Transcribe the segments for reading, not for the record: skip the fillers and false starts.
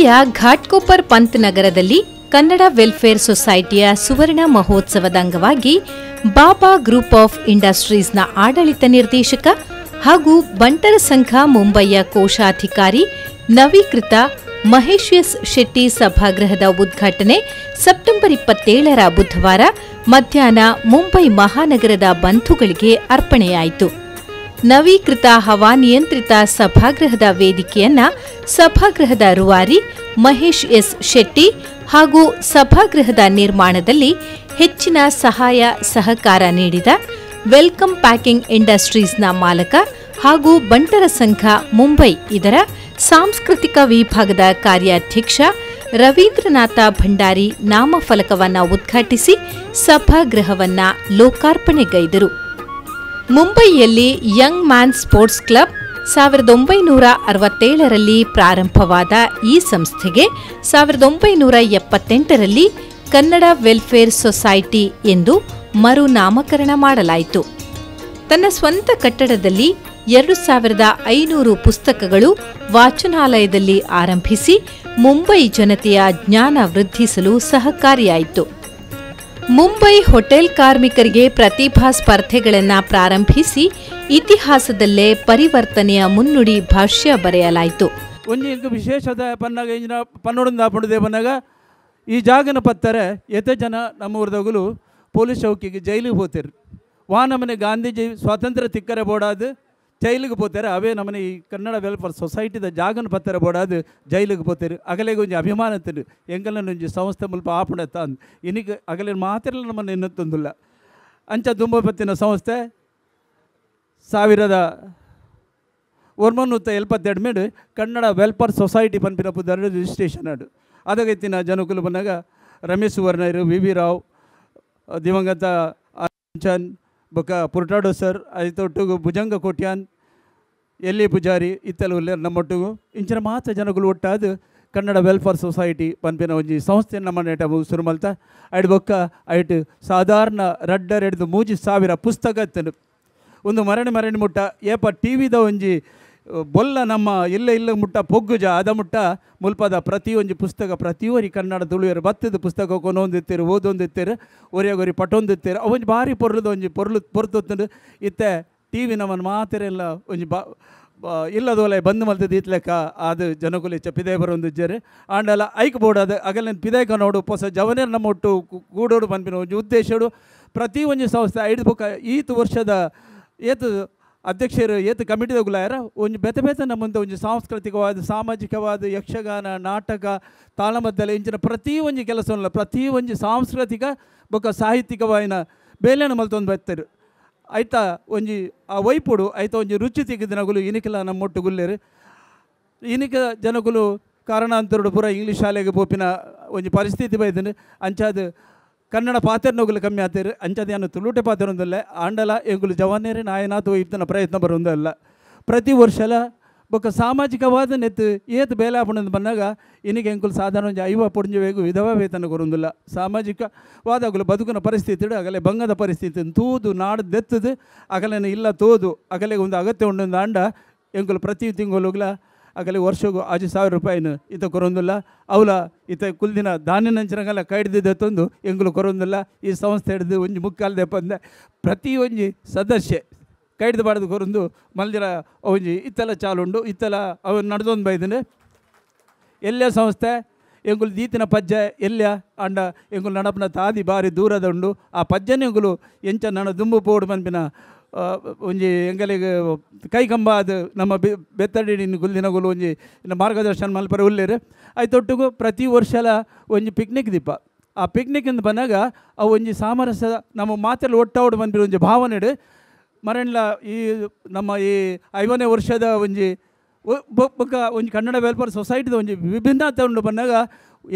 ಮುಂಬೈಯ ಘಾಟ್ಕೋಪರ್ ಪಂತ್ ನಗರದಲ್ಲಿ ಕನ್ನಡ ವೆಲ್ಫೇರ್ ಸೊಸೈಟಿಯ ಸುವರ್ಣ ಮಹೋತ್ಸವದ ಅಂಗವಾಗಿ ಬಾಬಾ ಗ್ರೂಪ್ ಆಫ್ ಇಂಡಸ್ಟ್ರೀಸ್ನ ಆಡಳಿತ ನಿರ್ದೇಶಕ ಹಾಗೂ ಬಂಟರ ಸಂಘ ಮುಂಬೈಯ ಕೋಶಾಧಿಕಾರಿ ನವೀಕೃತ ಮಹೇಶ್ ಎಸ್ ಶೆಟ್ಟಿ ಸಭಾಗೃಹದ ಉದ್ಘಾಟನೆ ಸೆಪ್ಟೆಂಬರ್ 27ರ ಬುಧವಾರ ಮಧ್ಯಾಹ್ನ ಮುಂಬೈ ಮಹಾನಗರದ ಬಂಧುಗಳಿಗೆ ಅರ್ಪಣೆಯಾಯಿತು. ನವೀಕೃತ ಹವಾನಿಯಂತ್ರಿತ ಸಭಾಗೃಹದ ವೇದಿಕೆಯನ್ನ ಸಭಾಗೃಹದ ರೂವಾರಿ ಮಹೇಶ್ ಎಸ್ ಶೆಟ್ಟಿ ಹಾಗೂ ಸಭಾಗೃಹದ ನಿರ್ಮಾಣದಲ್ಲಿ ಹೆಚ್ಚಿನ ಸಹಾಯ ಸಹಕಾರ ನೀಡಿದ welcome packing ಇಂಡಸ್ಟ್ರೀಸ್ನ ಮಾಲಕ ಹಾಗೂ ಬಂಟರ ಸಂಘ ಮುಂಬೈ ಇದರ ಸಾಂಸ್ಕೃತಿಕ ವಿಭಾಗದ ಕಾರ್ಯಾಧ್ಯಕ್ಷ ರವೀಂದ್ರನಾಥ ಭಂಡಾರಿ ನಾಮಫಲಕವನ್ನು ಉದ್ಘಾಟಿಸಿ ಸಭಾಗೃಹವನ್ನು ಲೋಕಾರ್ಪಣೆಗೈದರು. ಮುಂಬೈಯಲ್ಲಿ Young man sports club 1967ರಲ್ಲಿ ಪ್ರಾರಂಭವಾದ ಈ ಸಂಸ್ಥೆಗೆ 1978ರಲ್ಲಿ ಕನ್ನಡ ವೆಲ್ಫೇರ್ ಸೊಸೈಟಿ ಎಂದು ಮರುನಾಮಕರಣ ಮಾಡಲಾಯಿತು. ತನ್ನ ಸ್ವಂತ ಕಟ್ಟಡದಲ್ಲಿ 2500 ಪುಸ್ತಕಗಳು ವಾಚನಾಲಯದಲ್ಲಿ ಆರಂಭಿಸಿ ಮುಂಬೈ ಜನತೆಯ ಜ್ಞಾನ ವೃದ್ಧಿಸಲು ಸಹಕಾರಿಯಾಯಿತು. ಮುಂಬೈ ಹೋಟೆಲ್ ಕಾರ್ಮಿಕರಿಗೆ ಪ್ರತಿಭಾ ಸ್ಪರ್ಧೆಗಳನ್ನು ಪ್ರಾರಂಭಿಸಿ ಇತಿಹಾಸದಲ್ಲೇ ಪರಿವರ್ತನೆಯ ಮುನ್ನುಡಿ ಭಾಷ್ಯ ಬರೆಯಲಾಯಿತು. ಒಂಜಿ ವಿಶೇಷದ ಪನ್ನಾಗ ಇಂಜಿನ ಪನ್ನೊಡಂದ ಪಂಡದೆ ಪನ್ನಾಗ ಈ ಜಾಗನ ಪತ್ತಾರೆ ಎತೆ ಜನ ನಮ್ಮೂರ್ದಗುಲು ಪೊಲೀಸ್ ಚೌಕಿಗೆ ಜೈಲಿಗೆ ಹೋಗ್ತಾರೆ. ವಾ ನಮ್ಮನೆ ಗಾಂಧೀಜಿ ಸ್ವಾತಂತ್ರ್ಯ ತಿಕ್ಕರೆ ಬೋಡಾದು ಜೈಲಿಗೆ ಪೋತಾರೆ. ಅವೇ ನಮ್ಮನೆ ಈ ಕನ್ನಡ ವೆಲ್ಫೇರ್ ಸೊಸೈಟಿದ ಜಾಗನ ಪತ್ತರ ಬೋಡಾದು ಜೈಲಿಗೆ ಪೋತಾರೆ. ಅಗಲೆಗೆ ಒಂಜಿ ಅಭಿಮಾನ ತಿನ್ನು ಎಂಗಲನ್ನ ಒಂಜಿ ಸಂಸ್ಥೆ ಮುಲ್ಪ ಆಪುಣತ್ತ ಅಂದ್ ಇನ್ನಿಗೆ ಅಗಲೆ ಮಾತ್ರ ನಮ್ಮನ್ನು ಎನ್ನುತ್ತೊಂದಿಲ್ಲ. ಅಂಚ ದುಂಬಪತ್ತಿನ ಸಂಸ್ಥೆ 1972 ಮೇಡು ಕನ್ನಡ ವೆಲ್ಫೇರ್ ಸೊಸೈಟಿ ಪನ್ಪಿನ ಪುದರ್ ರಿಜಿಸ್ಟ್ರೇಷನ್ ಆಡು. ಅದಗೈತಿನ ಜನಕುಲು ಬಂದಾಗ ರಮೇಶ್ ಸುವರ್ಣರು, ವಿ ವಿ ರಾವ್, ದಿವಂಗತ ಅಂಚನ್ ಬೊಕ್ಕ ಪುರ್ಟಾಡೋ ಸರ್, ಐತೊಟ್ಟುಗು ಭುಜಂಗ ಕೋಟ್ಯಾನ್, ಎಲ್ಲಿ ಪೂಜಾರಿ ಇತ್ತಲು ನಮ್ಮೊಟ್ಟಿಗೂ ಇಂಚಿನ ಮಾತ್ರ ಜನಗಳು ಒಟ್ಟಾದ ಕನ್ನಡ ವೆಲ್ಫೇರ್ ಸೊಸೈಟಿ ಪನ್ಪಿನ ಒಂಜಿ ಸಂಸ್ಥೆ ನಮ್ಮ ನೇಟ ಶುರು ಮಲ್ತ. ಐಡ್ ಬೊಕ್ಕ ಐಟ್ ಸಾಧಾರಣ ರಡ್ಡರೆಡ್ದು 3,000 ಪುಸ್ತಕ ಇತ್ತನು. ಒಂದು ಮರಣಿ ಮರಣಿ ಮುಟ್ಟ ಏಪ ಟಿ ವಿದ ಒಂಜಿ ಬೊಲ್ಲ ನಮ್ಮ ಇಲ್ಲ ಇಲ್ಲ ಮುಟ್ಟ ಪೊಗ್ಗುಜ ಅದ ಮುಟ್ಟ ಮುಲ್ಪದ ಪ್ರತಿಯೊಂಜಿ ಪುಸ್ತಕ ಪ್ರತಿಯೊರಿ ಕನ್ನಡ ತುಳುವೆರು ಬತ್ತದ ಪುಸ್ತಕ ಕೊನೊಂದಿತ್ತೀರು ಓದೊಂದಿತ್ತೀರು ಒರಿಯಗೊರಿ ಪಟೊಂದಿತ್ತೀರು ಅವೊಂಜಿ ಭಾರಿ ಪೊರ್ಲುದ ಒಂಜಿ ಪೊರ್ಲು ಪೊರ್ತೊತ್ತುಂಡು. ಇತ್ತೆ ಟಿ ವಿ ನಮ್ಮನ್ನು ಮಾತೆರೆಲ್ಲ ಒಂಜಿ ಬಾ ಇಲ್ಲದೋಲೆ ಬಂದ್ ಮಲ್ತದ ಇತ್ಲೆಕ್ಕ ಅದು ಜನಕುಲು ಹೆಚ್ಚ ಪಿದಾಯಿ ಬರೋಂದಿಜ್ಜರು. ಆಂಡಲ ಐಕ್ ಬೋರ್ಡ್ ಅದು ಅಗಲಿನ ಪಿದಾಯ್ಕ ನೋಡು ಹೊಸ ಜವನೇರು ನಮ್ಮ ಒಟ್ಟು ಗೂಡೋಡು ಪನ್ಪಿನ ಒಂಜಿ ಉದ್ದೇಶಡು ಪ್ರತಿ ಒಂಜಿ ಸಂಸ್ಥೆ ಐದು ಬೊಕ್ಕ ಈತ್ ವರ್ಷದ ಏತು ಅಧ್ಯಕ್ಷರು ಏತು ಕಮಿಟಿದಗುಲಾಯರ ಒಂಜಿ ಬೇತೆ ಬೇತೆ ನಮ್ಮಂತ ಒಂಜಿ ಸಾಂಸ್ಕೃತಿಕವಾದ ಸಾಮಾಜಿಕವಾದ ಯಕ್ಷಗಾನ ನಾಟಕ ತಾಳಮದ್ದಲೆ ಇಂಚಿನ ಪ್ರತಿ ಒಂಜಿ ಕೆಲಸ ಪ್ರತಿ ಒಂಜಿ ಸಾಂಸ್ಕೃತಿಕ ಬೊಕ್ಕ ಸಾಹಿತ್ಯಿಕವಾಯಿನ ಬೇಲೆನ ಮಲ್ತೊಂದು ಬತ್ತರು. ಐತ ಒಂಜಿ ಆ ವೈಪುಡು ಐತ ಒಂಜಿ ರುಚಿ ತೆಗೆದಿನಗುಲು ಇನಿಕೆಲ್ಲ ನಮ್ಮೊಟ್ಟು ಗುಲ್ಲೇರು. ಇನಿಕ ಜನಗುಲು ಕಾರಣಾಂತರುಡು ಪೂರ ಇಂಗ್ಲೀಷ್ ಶಾಲೆಗೆ ಪೋಪಿನ ಒಂಜಿ ಪರಿಸ್ಥಿತಿ ಬೈದನು. ಅಂಚಾದ ಕನ್ನಡ ಪಾತೆರ್ನಗುಲು ಕಮ್ಮಿ ಆತೇರು. ಅಂಚಾದ ಏನು ತುಳುಟೆ ಪಾತೆರೊಂದಲ್ಲ ಆಂಡಲ ಎಂಗುಲು ಜವಾನೇರು ನಾಯನಾತು ಇತ್ತನ ಪ್ರಯತ್ನ ಬರೋದಲ್ಲ. ಪ್ರತಿ ವರ್ಷಲ ಬೊಕ್ಕ ಸಾಮಾಜಿಕವಾದ ನೆತ್ತು ಏತ್ ಬೇಲೆ ಆಪುಂಡು ಬಂದಾಗ ಇನ್ನಿಗೆ ಎಂಕುಲು ಸಾಧಾರಣ ಒಂಜಿ 50 ಪೊಡಿಂಜ ವೇಗು ವಿಧವಾ ವೇತನ ಕೊರೊಂದಿಲ್ಲ. ಸಾಮಾಜಿಕವಾದ ಅಗಲು ಬದುಕಿನ ಪರಿಸ್ಥಿತಿ ಅಗಲೆ ಬಂಗದ ಪರಿಸ್ಥಿತಿ ತೂದು ನಾಡು ದೆತ್ತದು ಅಗಲೇನ ಇಲ್ಲ ತೋದು ಅಗಲೆಗೆ ಒಂದು ಅಗತ್ಯ ಉಂಡು ಅಂಡ ಎಂಕುಲು ಪ್ರತಿ ತಿಂಗಳುಗ್ಲ ಅಗಲೆ ವರ್ಷಗೂ 5,000 ರೂಪಾಯಿನ ಈತ ಕೊರೊಂದಿಲ್ಲ. ಅವಲ ಈತ ಕುಲ್ದಿನ ಧಾನ್ಯ ನಂಚಿನಗಲ ಕೈಡ್ದಿದ್ದೊಂದು ಎಂಕುಲು ಕೊರೊಂದಿಲ್ಲ. ಈ ಸಂಸ್ಥೆ ಹಿಡಿದು ಒಂಜಿ ಮುಕ್ಕಾಲು ದೆಪ್ಪಂದೆ ಪ್ರತಿ ಒಂಜಿ ಸದಸ್ಯೆ ಕೈಡ್ದು ಬಾಡ್ದು ಕೊರೊಂದು ಮಲ್ದಿರ ಒಂಜಿ ಇತ್ತೆಲ್ಲ ಚಾಲುಂಡು ಇತ್ತೆಲ್ಲ ಅವನು ನಡೆದೊಂದು ಬೈದನೆ. ಎಲ್ಲೇ ಸಂಸ್ಥೆ ಎಂಗುಲು ದೀತಿನ ಪಜ್ಜೆ ಎಲ್ಲ ಅಂಡ ಎಂಗುಲು ನಡಪನ ತಾದಿ ಬಾರಿ ದೂರದ ಉಂಡು. ಆ ಪಜ್ಜನೆ ಎಂಗುಲು ಎಂಚ ನಡ ದುಂಬು ಪೋಡು ಪನ್ಪಿನ ಒಂಜಿ ಎಂಗಲಿಗೆ ಕೈ ಕಂಬ ಅದು ನಮ್ಮ ಬೆತ್ತಡಿ ಗುಲ್ದಿನಗುಲು ಒಂಜಿ ಮಾರ್ಗದರ್ಶನ ಮಲ್ಪರ ಉಲ್ಲೇರು. ಐತೊಟ್ಟಿಗೂ ಪ್ರತಿ ವರ್ಷಲ ಒಂಜಿ ಪಿಕ್ನಿಕ್ ದೀಪ. ಆ ಪಿಕ್ನಿಕ್ ಇಂದ ಬಂದಾಗ ಅವು ಒಂಜಿ ಸಾಮರಸ್ಯ ನಮ್ಮ ಮಾತೆಲ್ಲ ಒಟ್ಟಾವಡು ಬಂದಿರೋ ಒಂಜಿ ಭಾವನೆ ಮರಣ್ಲ ಈ ನಮ್ಮ ಈ 50ನೇ ವರ್ಷದ ಒಂಜಿ ಬೊಕ್ಕ ಒಂಜಿ ಕನ್ನಡ ವೆಲ್ಫೇರ್ ಸೊಸೈಟಿದ ಒಂಜಿ ವಿಭಿನ್ನತೆ ಉಂಡು ಬಂದಾಗ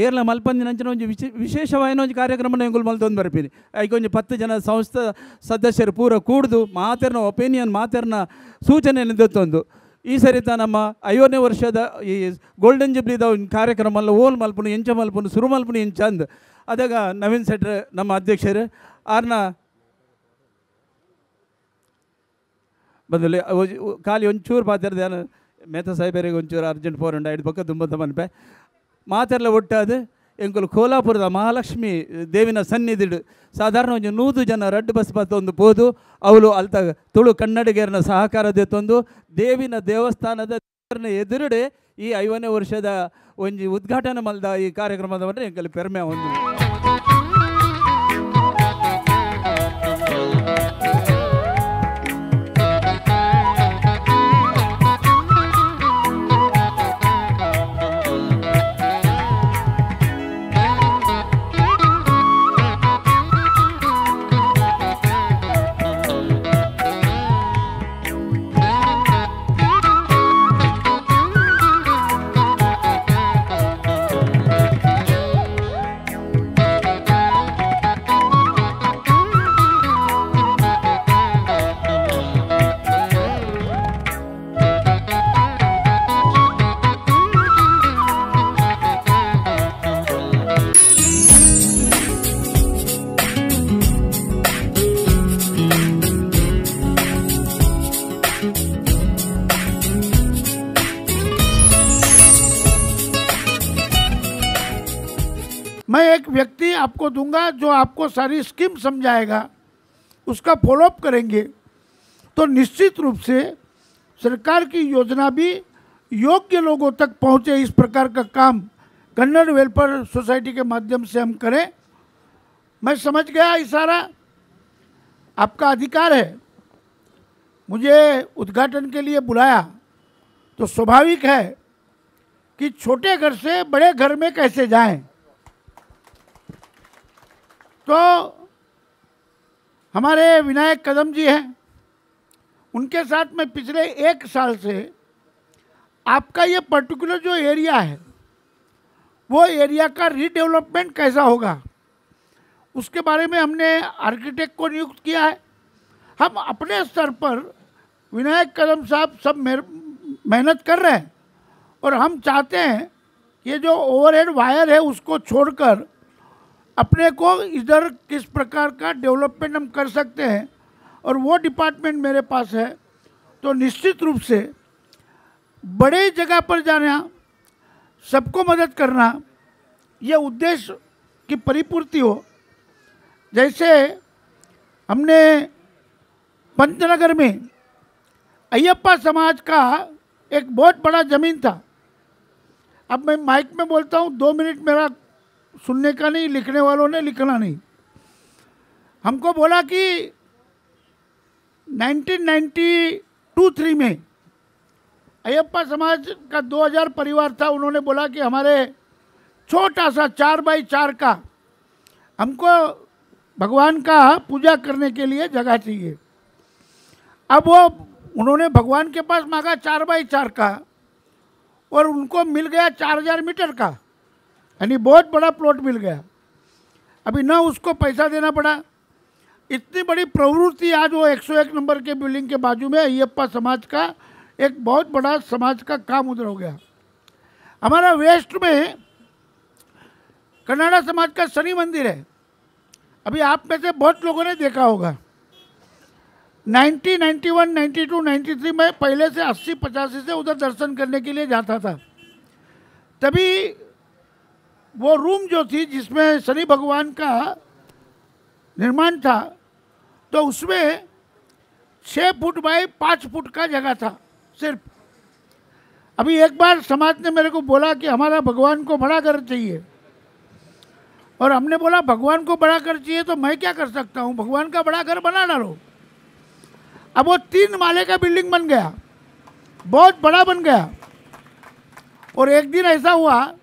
ಏರ್ಲ ಮಲ್ಪಂದಿನಂಚಿನ ಒಂಜಿ ವಿಶೇಷವಾಯಿನ ಒಂಜಿ ಕಾರ್ಯಕ್ರಮನ ಎಂಗುಲು ಮಲ್ತೊಂದು ಬರ್ಪೀನಿ. ಐಕ್ ಒಂಜಿ 10 ಜನ ಸಂಸ್ಥೆ ಸದಸ್ಯರು ಪೂರ ಕೂಡ್ದು ಮಾತೆರ್ನ ಒಪಿನಿಯನ್ ಮಾತೆರ್ನ ಸೂಚನೆಯನ್ನು ದತ್ತೊಂದು ಈ ಸರಿತ ನಮ್ಮ 50ನೇ ವರ್ಷದ ಈ ಗೋಲ್ಡನ್ ಜುಬ್ಲಿದ ಒಂದು ಕಾರ್ಯಕ್ರಮ ಅಲ್ಲ ಓಲ್ ಮಲ್ಪುನು ಎಂಚ ಮಲ್ಪುನು ಸುರು ಮಲ್ಪುನು ಎಂಚ ಅಂದ್ ಅದಾಗ ನವೀನ್ ಸೆಟ್ರ್ ನಮ್ಮ ಅಧ್ಯಕ್ಷರು ಆರ್ನ ಬಂದಲ್ಲಿ ಖಾಲಿ ಒಂಚೂರು ಪಾತಿರ್ದೆ ಮೇತ ಸಾಹೇಬರಿಗೆ ಒಂಚೂರು ಅರ್ಜೆಂಟ್ ಫೋನ್ ಉಂಡು ಐದು ಪಕ್ಕ ದುಂಬಂತ ಮನ್ಪೆ. ಮಾತೆರ್ಲ ಒಟ್ಟಾದ್ ಎಂಕುಲು ಕೋಲಾಪುರದ ಮಹಾಲಕ್ಷ್ಮಿ ದೇವಿನ ಸನ್ನಿಧಿಡು ಸಾಧಾರಣ ಒಂಜಿ 100 ಜನ ರಡ್ಡು ಬಸ್ ಬತ್ತೊಂದು ಪೋದು ಅವಳು ಅಲ್ತ ತುಳು ಕನ್ನಡಿಗರನ್ನ ಸಹಕಾರ ದೆತ್ತೊಂದು ದೇವಿನ ದೇವಸ್ಥಾನದ ಎದುರುಡೆ ಈ 50ನೇ ವರ್ಷದ ಒಂಜಿ ಉದ್ಘಾಟನೆ ಮಲ್ದ ಈ ಕಾರ್ಯಕ್ರಮದವನ್ನೇ ಎಂಕಲು ಪೆರ್ಮೆ ಒಂದು. मैं एक व्यक्ति आपको दूंगा जो आपको सारी स्कीम समझाएगा, उसका फॉलोअप करेंगे तो निश्चित रूप से सरकार की योजना भी योग्य लोगों तक पहुंचे। इस प्रकार का काम कन्नड़ वेलफेयर सोसाइटी के माध्यम से हम करें। मैं समझ गया इशारा, आपका अधिकार है, मुझे उद्घाटन के लिए बुलाया तो स्वाभाविक है कि छोटे घर से बड़े घर में कैसे जाएं। तो हमारे विनायक कदम जी हैं, उनके साथ मैं पिछले 1 साल से आपका ये पर्टिकुलर जो एरिया है वो एरिया का रीडेवलपमेंट कैसा होगा उसके बारे में हमने आर्किटेक्ट को नियुक्त किया है। हम अपने स्तर पर विनायक कदम साहब सब मेहनत कर रहे हैं और हम चाहते हैं ये जो ओवरहेड वायर है उसको छोड़कर अपने को इधर किस प्रकार का डेवलपमेंट हम कर सकते हैं और वो डिपार्टमेंट मेरे पास है। तो निश्चित रूप से बड़े जगह पर जाना, सबको मदद करना, ये उद्देश्य की परिपूर्ति हो। जैसे हमने पंतनगर में अय्यप्पा समाज का एक बहुत बड़ा ज़मीन था। अब मैं माइक में बोलता हूँ, 2 मिनट मेरा सुनने का नहीं, लिखने वालों ने लिखना नहीं। हमको बोला कि 1992-3 में अय्यप्पा समाज का 2000 परिवार था। उन्होंने बोला कि हमारे छोटा सा 4 बाई 4 का हमको भगवान का पूजा करने के लिए जगह चाहिए। अब वो उन्होंने भगवान के पास मांगा 4 बाई 4 का और उनको मिल गया 4000 मीटर का, यानी बहुत बड़ा प्लॉट मिल गया। अभी ना उसको पैसा देना पड़ा। इतनी बड़ी प्रवृत्ति आज वो 101 नंबर के बिल्डिंग के बाजू में अय्यप्पा समाज का एक बहुत बड़ा समाज का काम उधर हो गया। हमारा वेस्ट में कन्नाडा समाज का शनि मंदिर है, अभी आप में से बहुत लोगों ने देखा होगा। 90, 91, 92, 93 में पहले से 80, 85 से उधर दर्शन करने के लिए जाता था। तभी वो रूम जो थी जिसमें शनि भगवान का निर्माण था, तो उसमें 6 foot by 5 foot का जगह था सिर्फ। अभी एक बार समाज ने मेरे को बोला कि हमारा भगवान को बड़ा घर चाहिए, और हमने बोला भगवान को बड़ा घर चाहिए तो मैं क्या कर सकता हूँ, भगवान का बड़ा घर बना डालो। अब वो 3 माले का बिल्डिंग बन गया, बहुत बड़ा बन गया। और एक दिन ऐसा हुआ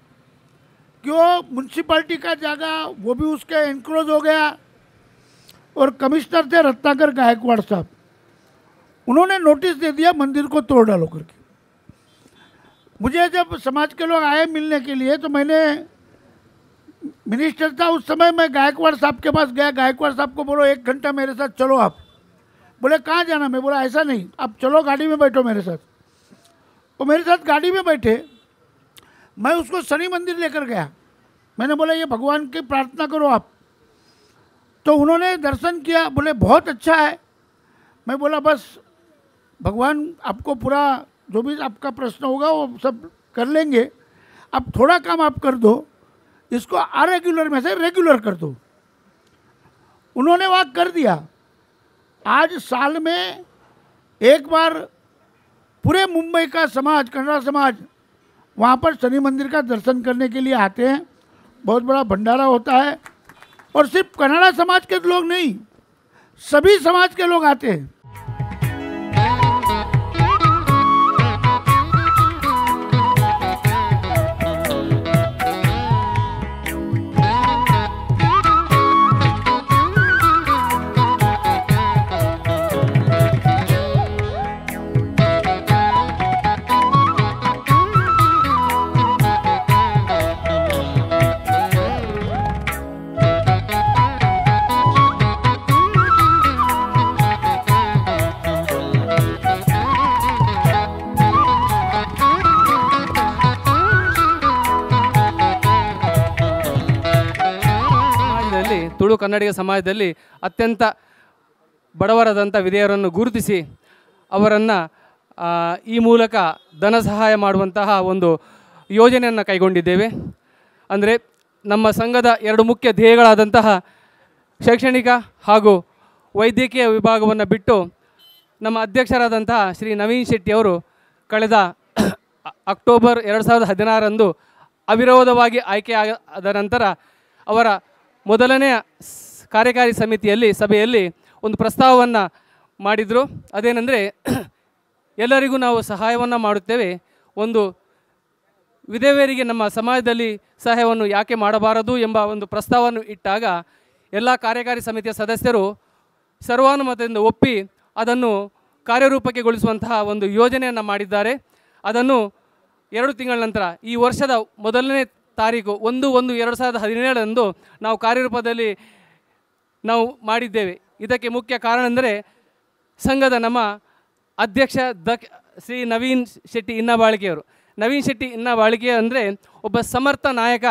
कि वो म्यूनसिपाल्टी का जगह वो भी उसके एनक्रोज हो गया, और कमिश्नर थे रत्नाकर गायकवाड़ साहब, उन्होंने नोटिस दे दिया मंदिर को तोड़ डालो करके। मुझे जब समाज के लोग आए मिलने के लिए तो मैंने, मिनिस्टर था उस समय, मैं गायकवाड़ साहब के पास गया। गायकवाड़ साहब को बोलो 1 घंटा मेरे साथ चलो आप। बोले कहाँ जाना? मैं बोला ऐसा नहीं, आप चलो गाड़ी में बैठो मेरे साथ। वो मेरे साथ गाड़ी में बैठे, मैं उसको शनि मंदिर लेकर गया। मैंने बोला ये भगवान की प्रार्थना करो आप। तो उन्होंने दर्शन किया, बोले बहुत अच्छा है। मैं बोला बस भगवान आपको पूरा जो भी आपका प्रश्न होगा वो सब कर लेंगे, अब थोड़ा काम आप कर दो, इसको अरेगुलर में से रेगुलर कर दो। उन्होंने वहाँ कर दिया। आज साल में एक बार पूरे मुंबई का समाज, कन्नड़ा समाज वहाँ पर शनि मंदिर का दर्शन करने के लिए आते हैं। बहुत बड़ा भंडारा होता है और सिर्फ कन्नड़ा समाज के लोग नहीं, सभी समाज के लोग आते हैं। ತುಳು ಕನ್ನಡಿಗ ಸಮಾಜದಲ್ಲಿ ಅತ್ಯಂತ ಬಡವರಾದಂಥ ವಿಧೇಯರನ್ನು ಗುರುತಿಸಿ ಅವರನ್ನು ಈ ಮೂಲಕ ಧನ ಸಹಾಯ ಮಾಡುವಂತಹ ಒಂದು ಯೋಜನೆಯನ್ನು ಕೈಗೊಂಡಿದ್ದೇವೆ. ಅಂದರೆ ನಮ್ಮ ಸಂಘದ ಎರಡು ಮುಖ್ಯ ಧ್ಯೇಯಗಳಾದಂತಹ ಶೈಕ್ಷಣಿಕ ಹಾಗೂ ವೈದ್ಯಕೀಯ ವಿಭಾಗವನ್ನು ಬಿಟ್ಟು ನಮ್ಮ ಅಧ್ಯಕ್ಷರಾದಂತಹ ಶ್ರೀ ನವೀನ್ ಶೆಟ್ಟಿಯವರು ಕಳೆದ ಅಕ್ಟೋಬರ್ 2016ರಂದು ಅವಿರೋಧವಾಗಿ ಆಯ್ಕೆಯಾದ ನಂತರ ಅವರ ಮೊದಲನೆಯ ಕಾರ್ಯಕಾರಿ ಸಮಿತಿಯಲ್ಲಿ ಸಭೆಯಲ್ಲಿ ಒಂದು ಪ್ರಸ್ತಾವವನ್ನು ಮಾಡಿದರು. ಅದೇನೆಂದರೆ, ಎಲ್ಲರಿಗೂ ನಾವು ಸಹಾಯವನ್ನು ಮಾಡುತ್ತೇವೆ, ಒಂದು ವಿಧವೆಯರಿಗೆ ನಮ್ಮ ಸಮಾಜದಲ್ಲಿ ಸಹಾಯವನ್ನು ಯಾಕೆ ಮಾಡಬಾರದು ಎಂಬ ಒಂದು ಪ್ರಸ್ತಾವವನ್ನು ಇಟ್ಟಾಗ ಎಲ್ಲ ಕಾರ್ಯಕಾರಿ ಸಮಿತಿಯ ಸದಸ್ಯರು ಸರ್ವಾನುಮತದಿಂದ ಒಪ್ಪಿ ಅದನ್ನು ಕಾರ್ಯರೂಪಕ್ಕೆ ಗೊಳಿಸುವಂತಹ ಒಂದು ಯೋಜನೆಯನ್ನು ಮಾಡಿದ್ದಾರೆ. ಅದನ್ನು 2 ತಿಂಗಳ ನಂತರ ಈ ವರ್ಷದ ಮೊದಲನೇ ತಾರೀಕು 1/1/2017 ನಾವು ಕಾರ್ಯರೂಪದಲ್ಲಿ ನಾವು ಮಾಡಿದ್ದೇವೆ. ಇದಕ್ಕೆ ಮುಖ್ಯ ಕಾರಣ ಅಂದರೆ ಸಂಘದ ನಮ್ಮ ಅಧ್ಯಕ್ಷ ಶ್ರೀ ನವೀನ್ ಶೆಟ್ಟಿ ಇನ್ನಬಾಳಿಕೆಯವರು. ನವೀನ್ ಶೆಟ್ಟಿ ಇನ್ನಬಾಳಿಕೆ ಅಂದರೆ ಒಬ್ಬ ಸಮರ್ಥ ನಾಯಕ.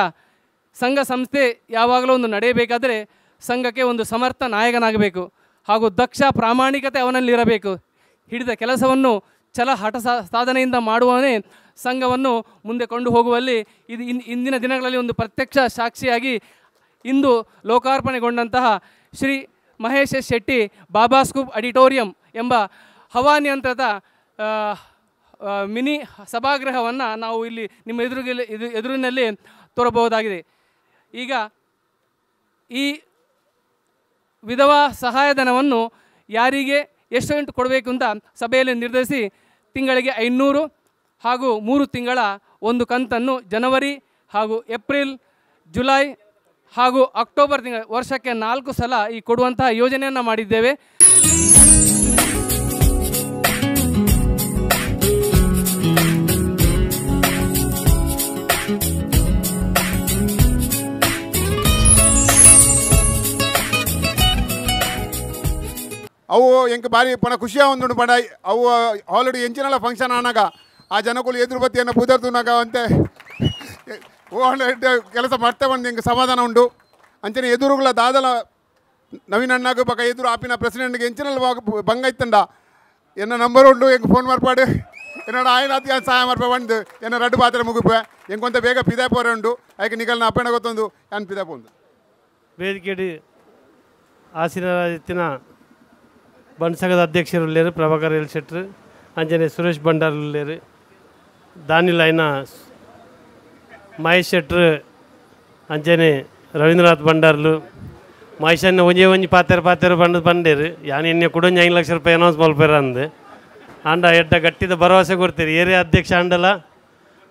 ಸಂಘ ಸಂಸ್ಥೆ ಯಾವಾಗಲೂ ಒಂದು ನಡೆಯಬೇಕಾದರೆ ಸಂಘಕ್ಕೆ ಒಂದು ಸಮರ್ಥ ನಾಯಕನಾಗಬೇಕು ಹಾಗೂ ದಕ್ಷ ಪ್ರಾಮಾಣಿಕತೆ ಅವನಲ್ಲಿರಬೇಕು. ಹಿಡಿದ ಕೆಲಸವನ್ನು ಛಲ ಹಠ ಸಾಧನೆಯಿಂದ ಮಾಡುವವನೇ ಸಂಘವನ್ನು ಮುಂದೆ ಕೊಂಡು ಹೋಗುವಲ್ಲಿ ಇದು ಇಂದಿನ ದಿನಗಳಲ್ಲಿ ಒಂದು ಪ್ರತ್ಯಕ್ಷ ಸಾಕ್ಷಿಯಾಗಿ ಇಂದು ಲೋಕಾರ್ಪಣೆಗೊಂಡಂತಹ ಶ್ರೀ ಮಹೇಶ್ ಶೆಟ್ಟಿ ಬಾಬಾಸ್ಕೂಪ್ ಆಡಿಟೋರಿಯಂ ಎಂಬ ಹವಾನಿಯಂತ್ರಿತ ಮಿನಿ ಸಭಾಗೃಹವನ್ನು ನಾವು ಇಲ್ಲಿ ನಿಮ್ಮ ಎದುರಿನಲ್ಲಿ ತೋರಬಹುದಾಗಿದೆ. ಈಗ ಈ ವಿಧವಾ ಸಹಾಯಧನವನ್ನು ಯಾರಿಗೆ ಎಷ್ಟು ಕೊಡಬೇಕು ಅಂತ ಸಭೆಯಲ್ಲಿ ನಿರ್ಧರಿಸಿ ತಿಂಗಳಿಗೆ 500 ಹಾಗೂ 3 ತಿಂಗಳ ಒಂದು ಕಂತನ್ನು ಜನವರಿ ಹಾಗೂ ಏಪ್ರಿಲ್, ಜುಲೈ ಹಾಗೂ ಅಕ್ಟೋಬರ್ ತಿಂಗಳ ವರ್ಷಕ್ಕೆ 4 ಸಲ ಈ ಕೊಡುವಂತಹ ಯೋಜನೆಯನ್ನು ಮಾಡಿದ್ದೇವೆ. ಅವು ಎಂಕ್ ಬಾರಿ ಪಣ ಖುಷಿಯ ಒಂದು ಪಂಡ ಅವು ಆಲ್ರೆಡಿ ಎಂಚಿನಲ್ಲ ಫಂಕ್ಷನ್ ಆನಾಗ ಆ ಜನಗಳು ಎದುರು ಬತ್ತಿಯನ್ನು ಪುದರ್ತುನಾಗ ಅಂತೆ ಕೆಲಸ ಮಾಡ್ತಾ ಬಂದು ಎಂಕ್ ಸಮಾಧಾನ ಉಂಡು. ಅಂಚನೆ ಎದುರುಗಳ ದಾದಲ ನವೀನ್ ಅಣ್ಣಾಗ ಬಕ ಎದುರು ಆಪಿನ ಪ್ರೆಸಿಡೆಂಟ್ಗೆ ಎಂಚಿನಲ್ಲ ಬಂಗ ಇತ್ತಂಡ ಎನ್ನ ನಂಬರ್ ಉಂಡು ಎಂಕ್ ಫೋನ್ ಮಾರ್ಪಾಡು ಎನ್ನಡ ಆಯ್ನಾತಿ ಸಹಾಯ ಮಾರ್ಪ ಬಂದು ಎನ್ನ ರಡ್ಡು ಪಾತ್ರೆ ಮುಗಿಪೆ ಎಂಕೊಂತ ಬೇಗ ಪಿದಾಪೋರೆ ಪೋರೆ ಉಂಡು ಆಯ್ಕೆ ನಿಗಲ್ನ ಅಪ್ಪಣ್ಣ ಗೊತ್ತೊಂದು ಯಾನ್ ಪಿದಾಪೋ ಉಂಡು. ವೇದಿಕೆಡಿ ಆಸೀನರಾದಿತ್ತಿನ ಬನ್ಸಗದ ಅಧ್ಯಕ್ಷರು ಉಳ್ಳೇರು ಪ್ರಭಾಕರ್ ಎಲ್ ಶೆಟ್ರು, ಅಂಜನೆ ಸುರೇಶ್ ಭಂಡಾರ್ ಉಳ್ಳೇರು, ದಾನಿಲೈನ ಮಹೇಶ್ ಶೆಟ್ರು, ಅಂಜನೆ ರವೀಂದ್ರನಾಥ್ ಭಂಡಾರ್ಲು, ಮಹೇಶನ್ನ ಒಂಜೇ ಒಂಜಿ ಪಾತೆರ ಪಾತೆರ ಬಂದು ಬಂಡೇರು ಯಾನ್ ಎಣ್ಣೆ ಕುಡೊಂಜಿ 5 ಲಕ್ಷ ರೂಪಾಯಿ ಅನೌನ್ಸ್ ಮಲ್ಪೇರ ಅಂದು ಆಂಡ ಎಡ್ಡ ಗಟ್ಟಿದ ಭರವಸೆ ಕೊಡ್ತೀರಿ ಏರಿಯಾ ಅಧ್ಯಕ್ಷ ಆಂಡಲ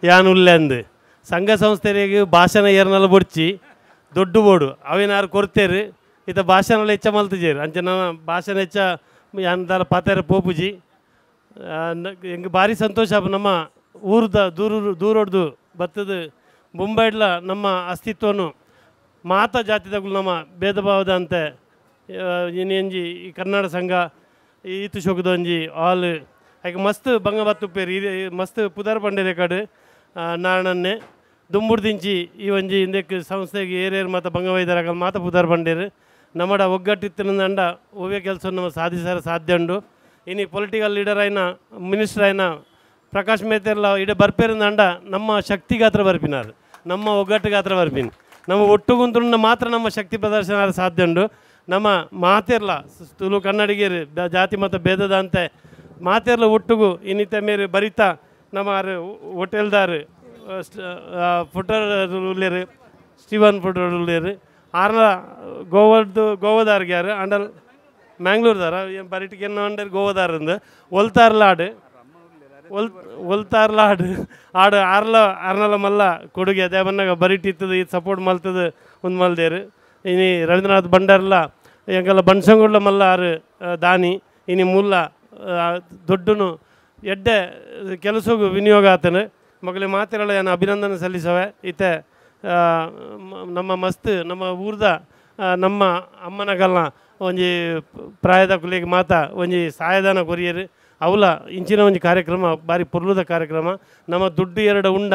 ಯಾನ್ ಉಲ್ಲೆ ಅಂದು ಸಂಘ ಸಂಸ್ಥೆಗೆ ಭಾಷಣ ಏರ್ನಲ್ಲ ಬೊಡ್ಚಿ ದೊಡ್ಡ ಬೋಡು ಅವೇನಾರು ಕೊಡ್ತೇರು ಇತ ಭಾಷಣ ಹೆಚ್ಚ ಮಲ್ತಿಜೇರು ಅಂಚೆ ನನ್ನ ಭಾಷಣ ಹೆಚ್ಚ ಯಾನ್ ಪಾತೆರ ಪೋಪುಜಿ ಎಂಗೆ ಭಾರಿ ಸಂತೋಷ. ನಮ್ಮ ಊರ್ದ ದೂರ ದೂರೊಡ್ದು ಬತ್ತದ ಮುಂಬೈಡ್ಲ ನಮ್ಮ ಅಸ್ತಿತ್ವನು ಮಾತಾ ಜಾತಿದಾಗಲೂ ನಮ್ಮ ಭೇದ ಭಾವದ ಅಂತೆ ಇನ್ನೆಂಜಿ ಈ ಕನ್ನಡ ಸಂಘ ಈತು ಶೋಕದೊಂಜಿ ಆಲ್ ಹಾಗೆ ಮಸ್ತ್ ಬಂಗ ಬತ್ತುಪ್ಪೇರು ಮಸ್ತ್ ಪುದರ್ ಪಂಡೇರೆ ಕಡೆ ನಾರಣನ್ನೇ ದುಂಬುಡ್ದಿಂಚಿ ಈ ಒಂಜಿ ಇಂದಕ್ಕೆ ಸಂಸ್ಥೆಗೆ ಏರೇರು ಮಾತ ಬಂಗವೈದರಾಗಲ್ ಮಾತ ಪುದರ್ ಬಂಡೇರು ನಮ್ಮಡ ಒಗ್ಗಟ್ಟಿತ್ತಿನಂಡ ಒವ್ವೇ ಕೆಲಸ ನಮ್ಮ ಸಾಧಿಸರ ಸಾಧ್ಯ ಉಂಡು. ಇನ್ನು ಪೊಲಿಟಿಕಲ್ ಲೀಡರ್ ಆಯ್ನ ಮಿನಿಸ್ಟರ್ ಆಯ್ನ Prakash ಮೇತೆರ್ಲ ಇಡೆ ಬರ್ಪೇರಂದ ನಮ್ಮ ಶಕ್ತಿಗಾತ್ರ ಬರ್ಪಿನಾರು ನಮ್ಮ ಒಗ್ಗಟ್ಟಿಗಾತ್ರ ಬರ್ಪಿನ ನಮ್ಮ ಒಟ್ಟುಗುಂತುಂಡ ಮಾತ್ರ ನಮ್ಮ ಶಕ್ತಿ ಪ್ರದರ್ಶನ ಸಾಧ್ಯ ಉಂಡು. ನಮ್ಮ ಮಾತೆರ್ಲ ತುಳು ಕನ್ನಡಿಗರು ಜಾತಿ ಮತ ಭೇದದಂತೆ ಮಾತೆರ್ಲ ಒಟ್ಟುಗು ಇನ್ನಿತ ಮೇರೆ ಬರಿತಾ ನಮ್ಮ ಹೋಟೆಲ್ದಾರು ಫುಟರ್ ಉಳ್ಳೇರು ಸ್ಟೀವನ್ ಫುಟರ್ ಉಳ್ಳೇರು ಆರ್ನ ಗೋವದ್ದು ಗೋವದಾರ್ಗೆ ಯಾರು ಅಂಡಲ್ ಮ್ಯಾಂಗ್ಳೂರ್ದಾರ ಬರಿಟಿಗೆ ಅಂಡರ್ ಗೋವದಾರಂದು ಒಲ್ತಾರ್ಲಾಡು ಒಲ್ತಾರ್ಲಾಡು ಆಡು ಆರ್ಲ ಆರ್ನಲ ಮಲ್ಲ ಕೊಡುಗೆ ಅದೇ ಬನ್ನಾಗ ಬರಿಟಿ ಇತ್ತದ ಇದು ಸಪೋರ್ಟ್ ಮಲ್ತದ ಒಂದು ಮಲ್ದೇರು. ಇನಿ ರವೀಂದ್ರನಾಥ್ ಭಂಡಾರ್ಲ ಎಂಗೆಲ್ಲ ಬಣ್ಸಂಗುಡ್ಲ ಮಲ್ಲ ಆರು ದಾನಿ ಇನಿ ಮುಲ್ಲ ದೊಡ್ಡನು ಎಡ್ಡೆ ಕೆಲಸಗೂ ವಿನಿಯೋಗ ಆತನು. ಮಗಲಿ ಮಾತಿರಲ್ಲ ಏನು ಅಭಿನಂದನೆ ಸಲ್ಲಿಸವೆ. ಇತ್ತೆ ನಮ್ಮ ಮಸ್ತ್ ನಮ್ಮ ಊರ್ದ ನಮ್ಮ ಅಮ್ಮನಗಲ್ನ ಒಂಜಿ ಪ್ರಾಯದ ಕುಲಿಗೆ ಮಾತಾ ಒಂಜಿ ಸಹಾಯದಾನ ಕೊರಿಯರು ಅವಲ ಇಂಚಿನ ಒಂಜಿ ಕಾರ್ಯಕ್ರಮ ಭಾರಿ ಪೊರ್ಲುದ ಕಾರ್ಯಕ್ರಮ. ನಮ್ಮ ದುಡ್ಡು ಎರಡು ಉಂಡ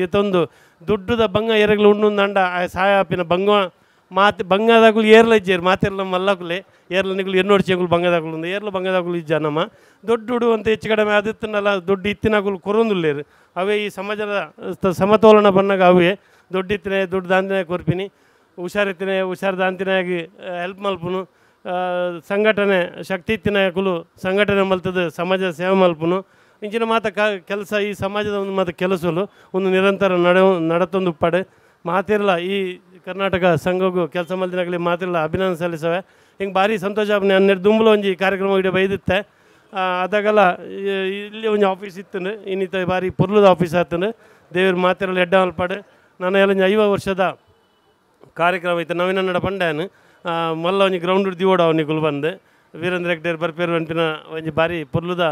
ಇತ್ತೊಂದು ದುಡ್ಡುದ ಬಂಗ ಎರಗ್ಲು ಉಂಡು ಅಂಡ ಆ ಸಹಾಯ ಆಪಿನ ಬಂಗ ಮಾತು ಬಂಗದಾಗುಲು ಏರ್ಲ ಇಜ್ಜೇರು ಮಾತೆರ್ಲ ಮಲ್ಲಕುಲೆ ಏರ್ಲ ನಿಗುಲು ಎನ್ನೋಡು ಚೇಗುಲು ಬಂಗದಾಗುಲು ಉಂದು ಏರ್ಲ ಬಂಗದಾಗುಲು ಇಜ್ಜ ನಮ್ಮ ದೊಡ್ಡ ಅಂತ ಹೆಚ್ಚು ಕಡಿಮೆ ಅದಿತ್ತನಲ್ಲ ದೊಡ್ಡ ಇತ್ತಿನಗುಲು ಕೊರೊಂದುಲ್ಲೇರು ಅವೇ ಈ ಸಮಾಜದ ಸಮತೋಲನ ಬನ್ನಾಗ ಅವೇ ದೊಡ್ಡಿತ್ತಿನ ದುಡ್ಡು ದಾಂತಿನ ಕೊರ್ಪಿನಿ ಹುಷಾರಿತ್ತಿನ ಹುಷಾರು ದಾಂತಿನಾಗಿ ಹೆಲ್ಪ್ ಮಲ್ಪುನು ಸಂಘಟನೆ ಶಕ್ತಿ ಇತ್ತಿನ ಕುಲು ಸಂಘಟನೆ ಮಲ್ತದ ಸಮಾಜದ ಸೇವೆ ಮಲ್ಪುನು ಇಂಚಿನ ಮಾತ ಕೆಲಸ ಈ ಸಮಾಜದ ಒಂದು ಮಾತ ಕೆಲಸಲು ಒಂದು ನಿರಂತರ ನಡತೊಂದು ಉಪ್ಪಾಡು ಮಾತಿರಲ್ಲ ಈ ಕರ್ನಾಟಕ ಸಂಘಗೂ ಕೆಲಸ ಮಲ್ದಿನಾಗಲಿ ಮಾತಿರಲ್ಲ ಅಭಿನಂದನೆ ಸಲ್ಲಿಸವೆ. ಹಿಂಗೆ ಭಾರಿ ಸಂತೋಷ ಹನ್ನೆರಡು ದುಂಬುಲ ಒಂಜಿ ಕಾರ್ಯಕ್ರಮ ಇಡೀ ಬೈದಿತ್ತೆ ಅದಾಗಲ್ಲ ಇಲ್ಲಿ ಒಂಜಿ ಆಫೀಸ್ ಇತ್ತು ಇನ್ನಿತ ಭಾರಿ ಪೊರ್ಲುದ ಆಫೀಸ್ ಆತನು ದೇವ್ರ ಮಾತಿರಲ್ಲ ಎಡ್ಡ ಮಲ್ಪಾಡು. ನಾನು ಎಲ್ಲ 50 ವರ್ಷದ ಕಾರ್ಯಕ್ರಮ ಇತ್ತು ನವೀನ ಪಂಡ್ಯಾನು ಮಲ್ಲ ಒಂಜಿ ಗ್ರೌಂಡ್ ದಿವೋಡ ಅವನಿಗುಲು ಬಂದು ವೀರೇಂದ್ರ ಹೆಗ್ಡೇರ್ ಬರ್ಪೇರು ಅಂಪಿನ ಒಂಜಿ ಭಾರಿ ಪೊರ್ಲುದ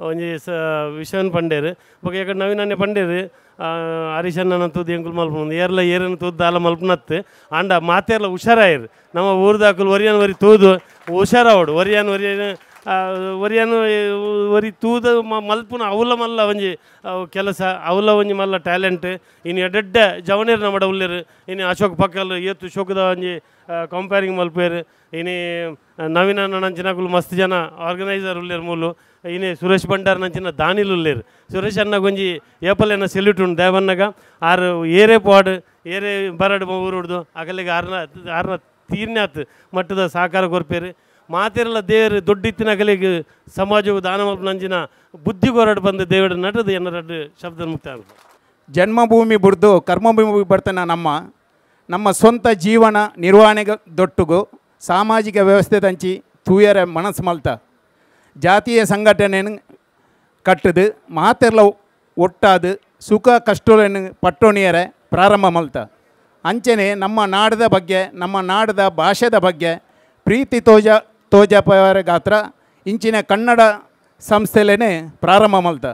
ಒಂಜಿ ವಿಷಯನ್ ಪಂಡೇರು ಬೊಕ ಯಾಕಂದ್ರೆ ನವೀನನ್ನೇ ಪಂಡೇರು ಹರೀಶಣ್ಣನ ತೂದು ಎಂಕುಲು ಮಲ್ಪುನ ಏರ್ಲ ಏರನ್ನು ತೂದು ದಾಲ ಮಲ್ಪುನತ್ತು ಆಂಡ ಮಾತೆರ್ಲ ಹುಷಾರಾಯಿರು ನಮ್ಮ ಊರ್ದಾಕುಲು ಒರಿಯನ್ ಒರಿ ತೂದು ಹುಷಾರಾವಡು ಒರಿಯನ್ ಒರಿಯನ್ ಒರಿಯನ್ ಒರಿ ತೂದು ಮಲ್ಪುನ ಅವಲ ಮಲ್ಲ ಒಂಜಿ ಕೆಲಸ ಅವಲ ಒಂಜಿ ಮಲ್ಲ ಟ್ಯಾಲೆಂಟ್. ಇನ್ನು ಎಡ್ಡೆಡ್ಡೆ ಜವನೇರು ನಮ್ಮಡ ಉಲ್ಲೇರು ಇನ್ನು ಅಶೋಕ್ ಪಕ್ಕಲ್ ಏತು ಶೋಕದ ಒಂಜಿ ಕಂಪೇರಿಂಗ್ ಮಲ್ಪೇರು ಇನಿ ನವೀನ ನಂಚಿನಕುಲು ಮಸ್ತ್ ಜನ ಆರ್ಗನೈಸರ್ ಉಲ್ಲೇರು ಮೂಲು ಇನಿ ಸುರೇಶ್ ಭಂಡಾರ್ ನಂಚಿನ ದಾನಿಲು ಉಲ್ಲೇರು ಸುರೇಶ್ ಅನ್ನ ಒಂಜಿ ಏಪಲೆನ ಸೆಲ್ಯೂಟ್ ಉಂಡು ದೇವನ್ನಗ ಆರು ಏರೇ ಪಾಡು ಏರೇ ಬರಡು ಊರುಡ್ದು ಅಗಲಿಗೆ ಆರ್ನ ಆರ್ನ ತೀರ್ನಾತ್ ಮಟ್ಟದ ಸಹಕಾರ ಕೊರ್ಪೇರು ಮಾತಿರಲ್ಲ ದೇವರು ದೊಡ್ಡಿತ್ತಿನ ಅಗಲಿಗೆ ಸಮಾಜವು ದಾನ ಮಲ್ಪು ನಂಚಿನ ಬುದ್ಧಿ ಕೊರಡು ಬಂದು ದೇವರು ನಟದು ಎನ್ನರಡು ಶಬ್ದ ಮುಕ್ತ. ಜನ್ಮಭೂಮಿ ಬುಡ್ದು ಕರ್ಮಭೂಮಿ ಬರ್ತಾನೆ ನಮ್ಮ ನಮ್ಮ ಸ್ವಂತ ಜೀವನ ನಿರ್ವಹಣೆಗೆ ದೊಟ್ಟುಗು ಸಾಮಾಜಿಕ ವ್ಯವಸ್ಥೆ ತಂಚಿ ತೂಯರ ಮನಸ್ಸು ಮಲ್ತ ಜಾತೀಯ ಸಂಘಟನೆಯನ್ನು ಕಟ್ಟದು ಮಾತೆಲ್ಲ ಒಟ್ಟಾದು ಸುಖ ಕಷ್ಟಗಳನ್ನು ಪಟ್ಟೋಣಿಯರೆ ಪ್ರಾರಂಭ ಮಲ್ತ. ಅಂಚನೆ ನಮ್ಮ ನಾಡದ ಬಗ್ಗೆ ನಮ್ಮ ನಾಡದ ಭಾಷೆದ ಬಗ್ಗೆ ಪ್ರೀತಿ ತೋಜಪವರ ಗಾತ್ರ ಇಂಚಿನ ಕನ್ನಡ ಸಂಸ್ಥೆಲೇ ಪ್ರಾರಂಭ ಮಲ್ತ.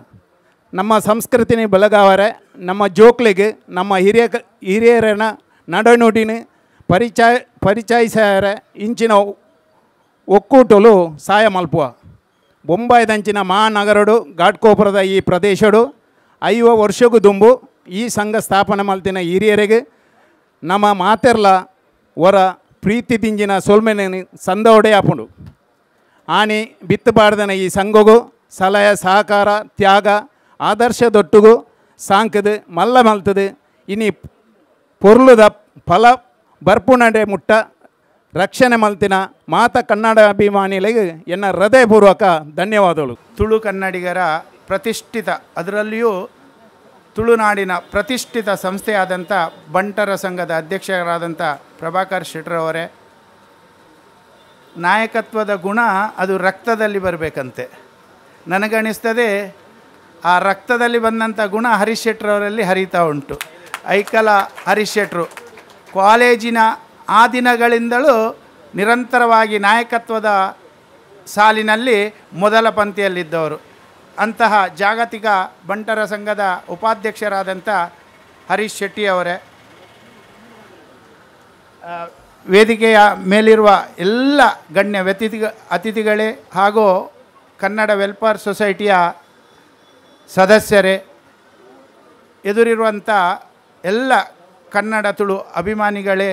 ನಮ್ಮ ಸಂಸ್ಕೃತಿನ ಬೆಳಗಾವರೆ ನಮ್ಮ ಜೋಕ್ಲಿಗೆ ನಮ್ಮ ಹಿರಿಯರನ್ನ ನಡೆನುಡಿನ ಪರಿಚಯಿಸಾರೆ ಇಂಚಿನ ಒಕ್ಕೂಟಲು ಸಹಾಯ ಮಲ್ಪುವ. ಬೊಂಬಾಯ್ದಂಚಿನ ಮಹಾನಗರಡು ಘಾಟ್ಕೋಪುರದ ಈ ಪ್ರದೇಶಡು 50 ವರ್ಷಕ್ಕೂ ದುಂಬು ಈ ಸಂಘ ಸ್ಥಾಪನೆ ಮಲ್ತಿನ ಹಿರಿಯರಿಗೆ ನಮ್ಮ ಮಾತೆರ್ಲ ಹೊರ ಪ್ರೀತಿ ದಿಂಜಿನ ಸೊಲ್ಮೆನ ಸಂದೋಡೆ ಆಪುಂಡು. ಆನಿ ಬಿತ್ತುಬಾರ್ದನ ಈ ಸಂಘಗೂ ಸಲಹೆ ಸಹಕಾರ ತ್ಯಾಗ ಆದರ್ಶದೊಟ್ಟುಗು ಸಾಂಕದು ಮಲ್ಲ ಮಲ್ತದು ಇನಿ ಪೊರ್ಲುದ ಫಲ ಬರ್ಪುನಡೆ ಮುಟ್ಟ ರಕ್ಷಣೆ ಮಲ್ತಿನ ಮಾತ ಕನ್ನಡ ಅಭಿಮಾನಿಗಳಿಗೆ ಎನ್ನ ಹೃದಯಪೂರ್ವಕ ಧನ್ಯವಾದಗಳು. ತುಳು ಕನ್ನಡಿಗರ ಪ್ರತಿಷ್ಠಿತ, ಅದರಲ್ಲಿಯೂ ತುಳುನಾಡಿನ ಪ್ರತಿಷ್ಠಿತ ಸಂಸ್ಥೆಯಾದಂಥ ಬಂಟರ ಸಂಘದ ಅಧ್ಯಕ್ಷರಾದಂಥ ಪ್ರಭಾಕರ್ ಶೆಟ್ಟರವರೇ, ನಾಯಕತ್ವದ ಗುಣ ಅದು ರಕ್ತದಲ್ಲಿ ಬರಬೇಕಂತೆ. ನನಗಣಿಸ್ತದೆ ಆ ರಕ್ತದಲ್ಲಿ ಬಂದಂಥ ಗುಣ ಹರೀಶ್ ಶೆಟ್ಟರವರಲ್ಲಿ ಹರಿತಾ ಉಂಟು. ಐಕಲ ಹರೀಶ್ ಶೆಟ್ಟರು ಕಾಲೇಜಿನ ಆ ದಿನಗಳಿಂದಲೂ ನಿರಂತರವಾಗಿ ನಾಯಕತ್ವದ ಸಾಲಿನಲ್ಲಿ ಮೊದಲ ಪಂಕ್ತಿಯಲ್ಲಿದ್ದವರು. ಅಂತಹ ಜಾಗತಿಕ ಬಂಟರ ಸಂಘದ ಉಪಾಧ್ಯಕ್ಷರಾದಂಥ ಹರೀಶ್ ಶೆಟ್ಟಿಯವರೇ, ವೇದಿಕೆಯ ಮೇಲಿರುವ ಎಲ್ಲ ಗಣ್ಯ ಅತಿಥಿಗಳೇ ಹಾಗೂ ಕನ್ನಡ ವೆಲ್ಫೇರ್ ಸೊಸೈಟಿಯ ಸದಸ್ಯರೇ, ಎದುರಿರುವಂಥ ಎಲ್ಲ ಕನ್ನಡ ತುಳು ಅಭಿಮಾನಿಗಳೇ,